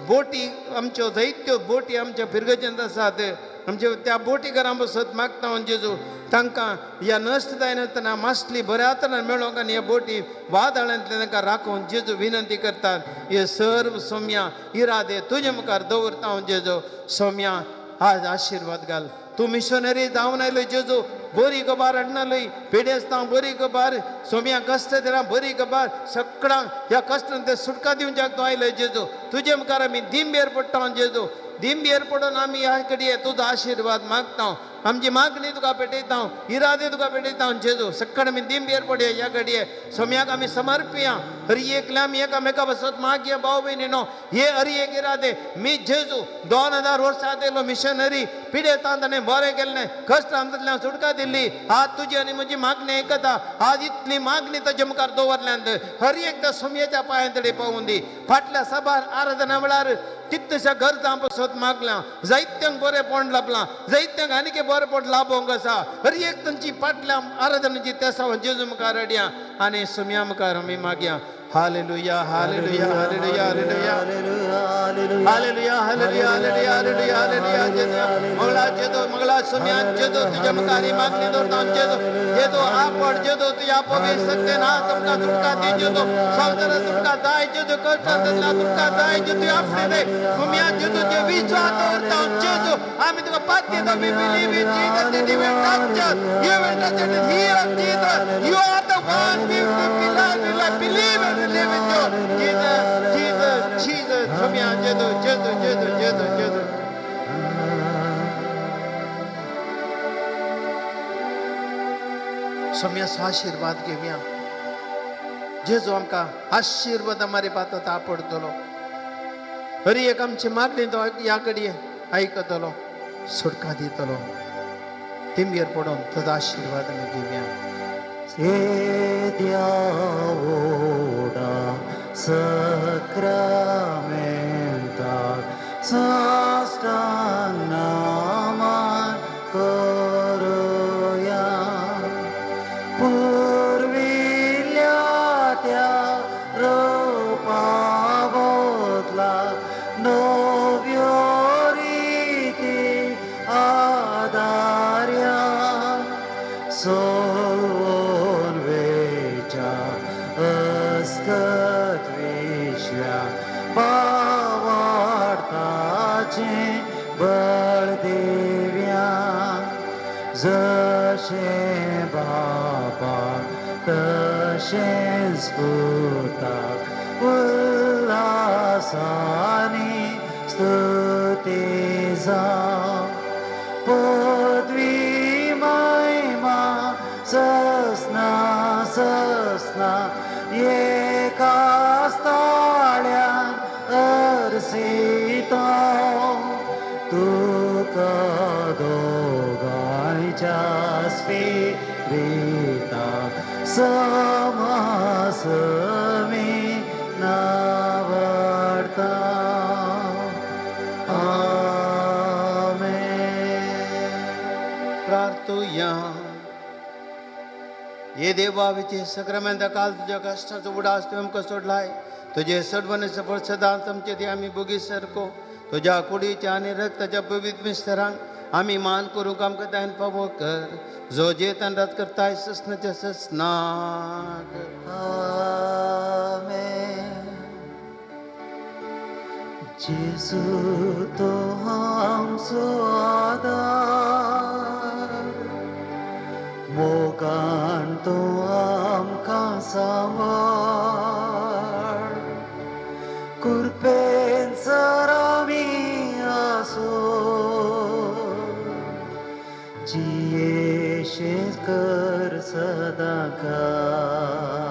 [SPEAKER 1] बोटी आमच्यो जायत्यो बोटी आमच्या फिरगजेंत आसात. आमच्या त्या बोटी घरां बसत मागता हांव जेजू तांकां ह्या नश्ट जायनासतना मासली बऱ्या तरान मेळोंक आनी ह्या बोटी वादळांतल्यान तांकां राखून जेजू विनंती करतात. हे सर्व सोमया इरादे तुजे मुखार दवरता हांव जेजू. सोमया आज आशिर्वाद घाल. तूं मिशनरी जावन आयलो जेजू, बरी खबर हाडनालोय पिडेस्तां बरी खबर, सोमया कश्ट दिला बरी खबर, सगळ्यांक ह्या कश्टान ते सुटका दिवच्याक तूं आयलो जेजू. तुजे मुखार आमी दिंबेर पडटा जेजू. दिंबेर पडून आमी ह्या कडे तुजो आशिर्वाद मागता, आमची मागणी तुका पेटयता, इरादे तुका पेटयता जेजू. सकाळ आमी दिंबेर पडया ह्या घडये सोमयाक आमी समर्पया. हर एकल्या आमी एकामेका बसत मागया भाव भयणीनो हे हर एक इरादे मी जेजू 2000 वर्सां आयलो मिशनरी पिडेस्तां ताणें बरें केल्लें, कश्टांतल्यान सुटका दिल्ली. आज तुजी आनी म्हजी मागणी आयकता. आज इतली मागणी ताजे मुखार दवरल्यान हर एक त्या सोमयेच्या पांयां तडे पावून दी. फाटल्या सभार आराधना वेळार कितल्याश्या गरजां पसत मागलां, जायत्यांक बरेंपण लाभलां, जायत्यांक आनीक बरेंपण लाभोवंक आसा. हर एक तांची फाटल्या आराधनाची तेसाव जेजू मुखार हाडया आनी सोमया मुखार आमी मागया. Hallelujah hallelujah hallelujah hallelujah hallelujah hallelujah hallelujah hallelujah hallelujah. जेजू मंगळा जेजू मंगळा सोमया जेजू तुज्या मुखार ही मागणी दवरता जेजू. जेजू आपड जेजू तुज्या पवित्र शक्तीन आज आमकां सुटका दी जेजू. संवसारांत सुटका जाय जेजू, कश्टांतल्यान सुटका जाय जेजू. आपणे दे सोमया जेजू जे विश्वास दवरता जेजू आमी तुका पातयेता. We believe in Jesus that you will touch us. You will touch us. Heal us, Jesus. You are the one we will believe and live with you. Jesus, Jesus, Jesus. Somaiya जेजू जेजू जेजू जेजू जेजू. सोमया आशिर्वाद घेवया. जेजू आमकां आशिर्वाद मारी पातत आपडतलो. हर एक आमची मागणी तो ह्या कडे आयकतलो, सुटका दितलो. तिंबेर पडून तुजो आशिर्वाद आमी घेवया.
[SPEAKER 2] येद्या सक्रामेंताक साष्टांग नमन करुया. पुर्विल्ल्या त्या रोपा बदला नव्यो रिती आदार्या. सोडून वेच्या अस्कत विश्व्या बावाडताचें बळ दिव्या. जशें बापा तशेंच पुताक उल्हासांनी स्तुती जावं. पदवी महिमा ससना ससना एकाच ताळ्यान अर्सिता. तुका दोगांयच्या स्पिरिता समासमी नावडता. आमेन.
[SPEAKER 1] प्रार्थुया. हे देवा विचे सक्रामेंता काल तुज्या कश्टाचो उडास तुवें आमकां सोडलाय. तुजे सडवणेचो फळ सदांच आमचे ती आमी बोगी सारको तुज्या कुडीच्या आनी रक्ताच्या पवित्र मिस्तरांक आमी मान करूंक आमकां दायन फावो कर जो जेतान रात करताय ससनाच्या ससनाक.
[SPEAKER 2] आमेन. जेजू तो आमचो आदार, मोगान तो आमकां सांबाळ, कुरपेन सर आमी आसो जियेशे कर सदांकाळ.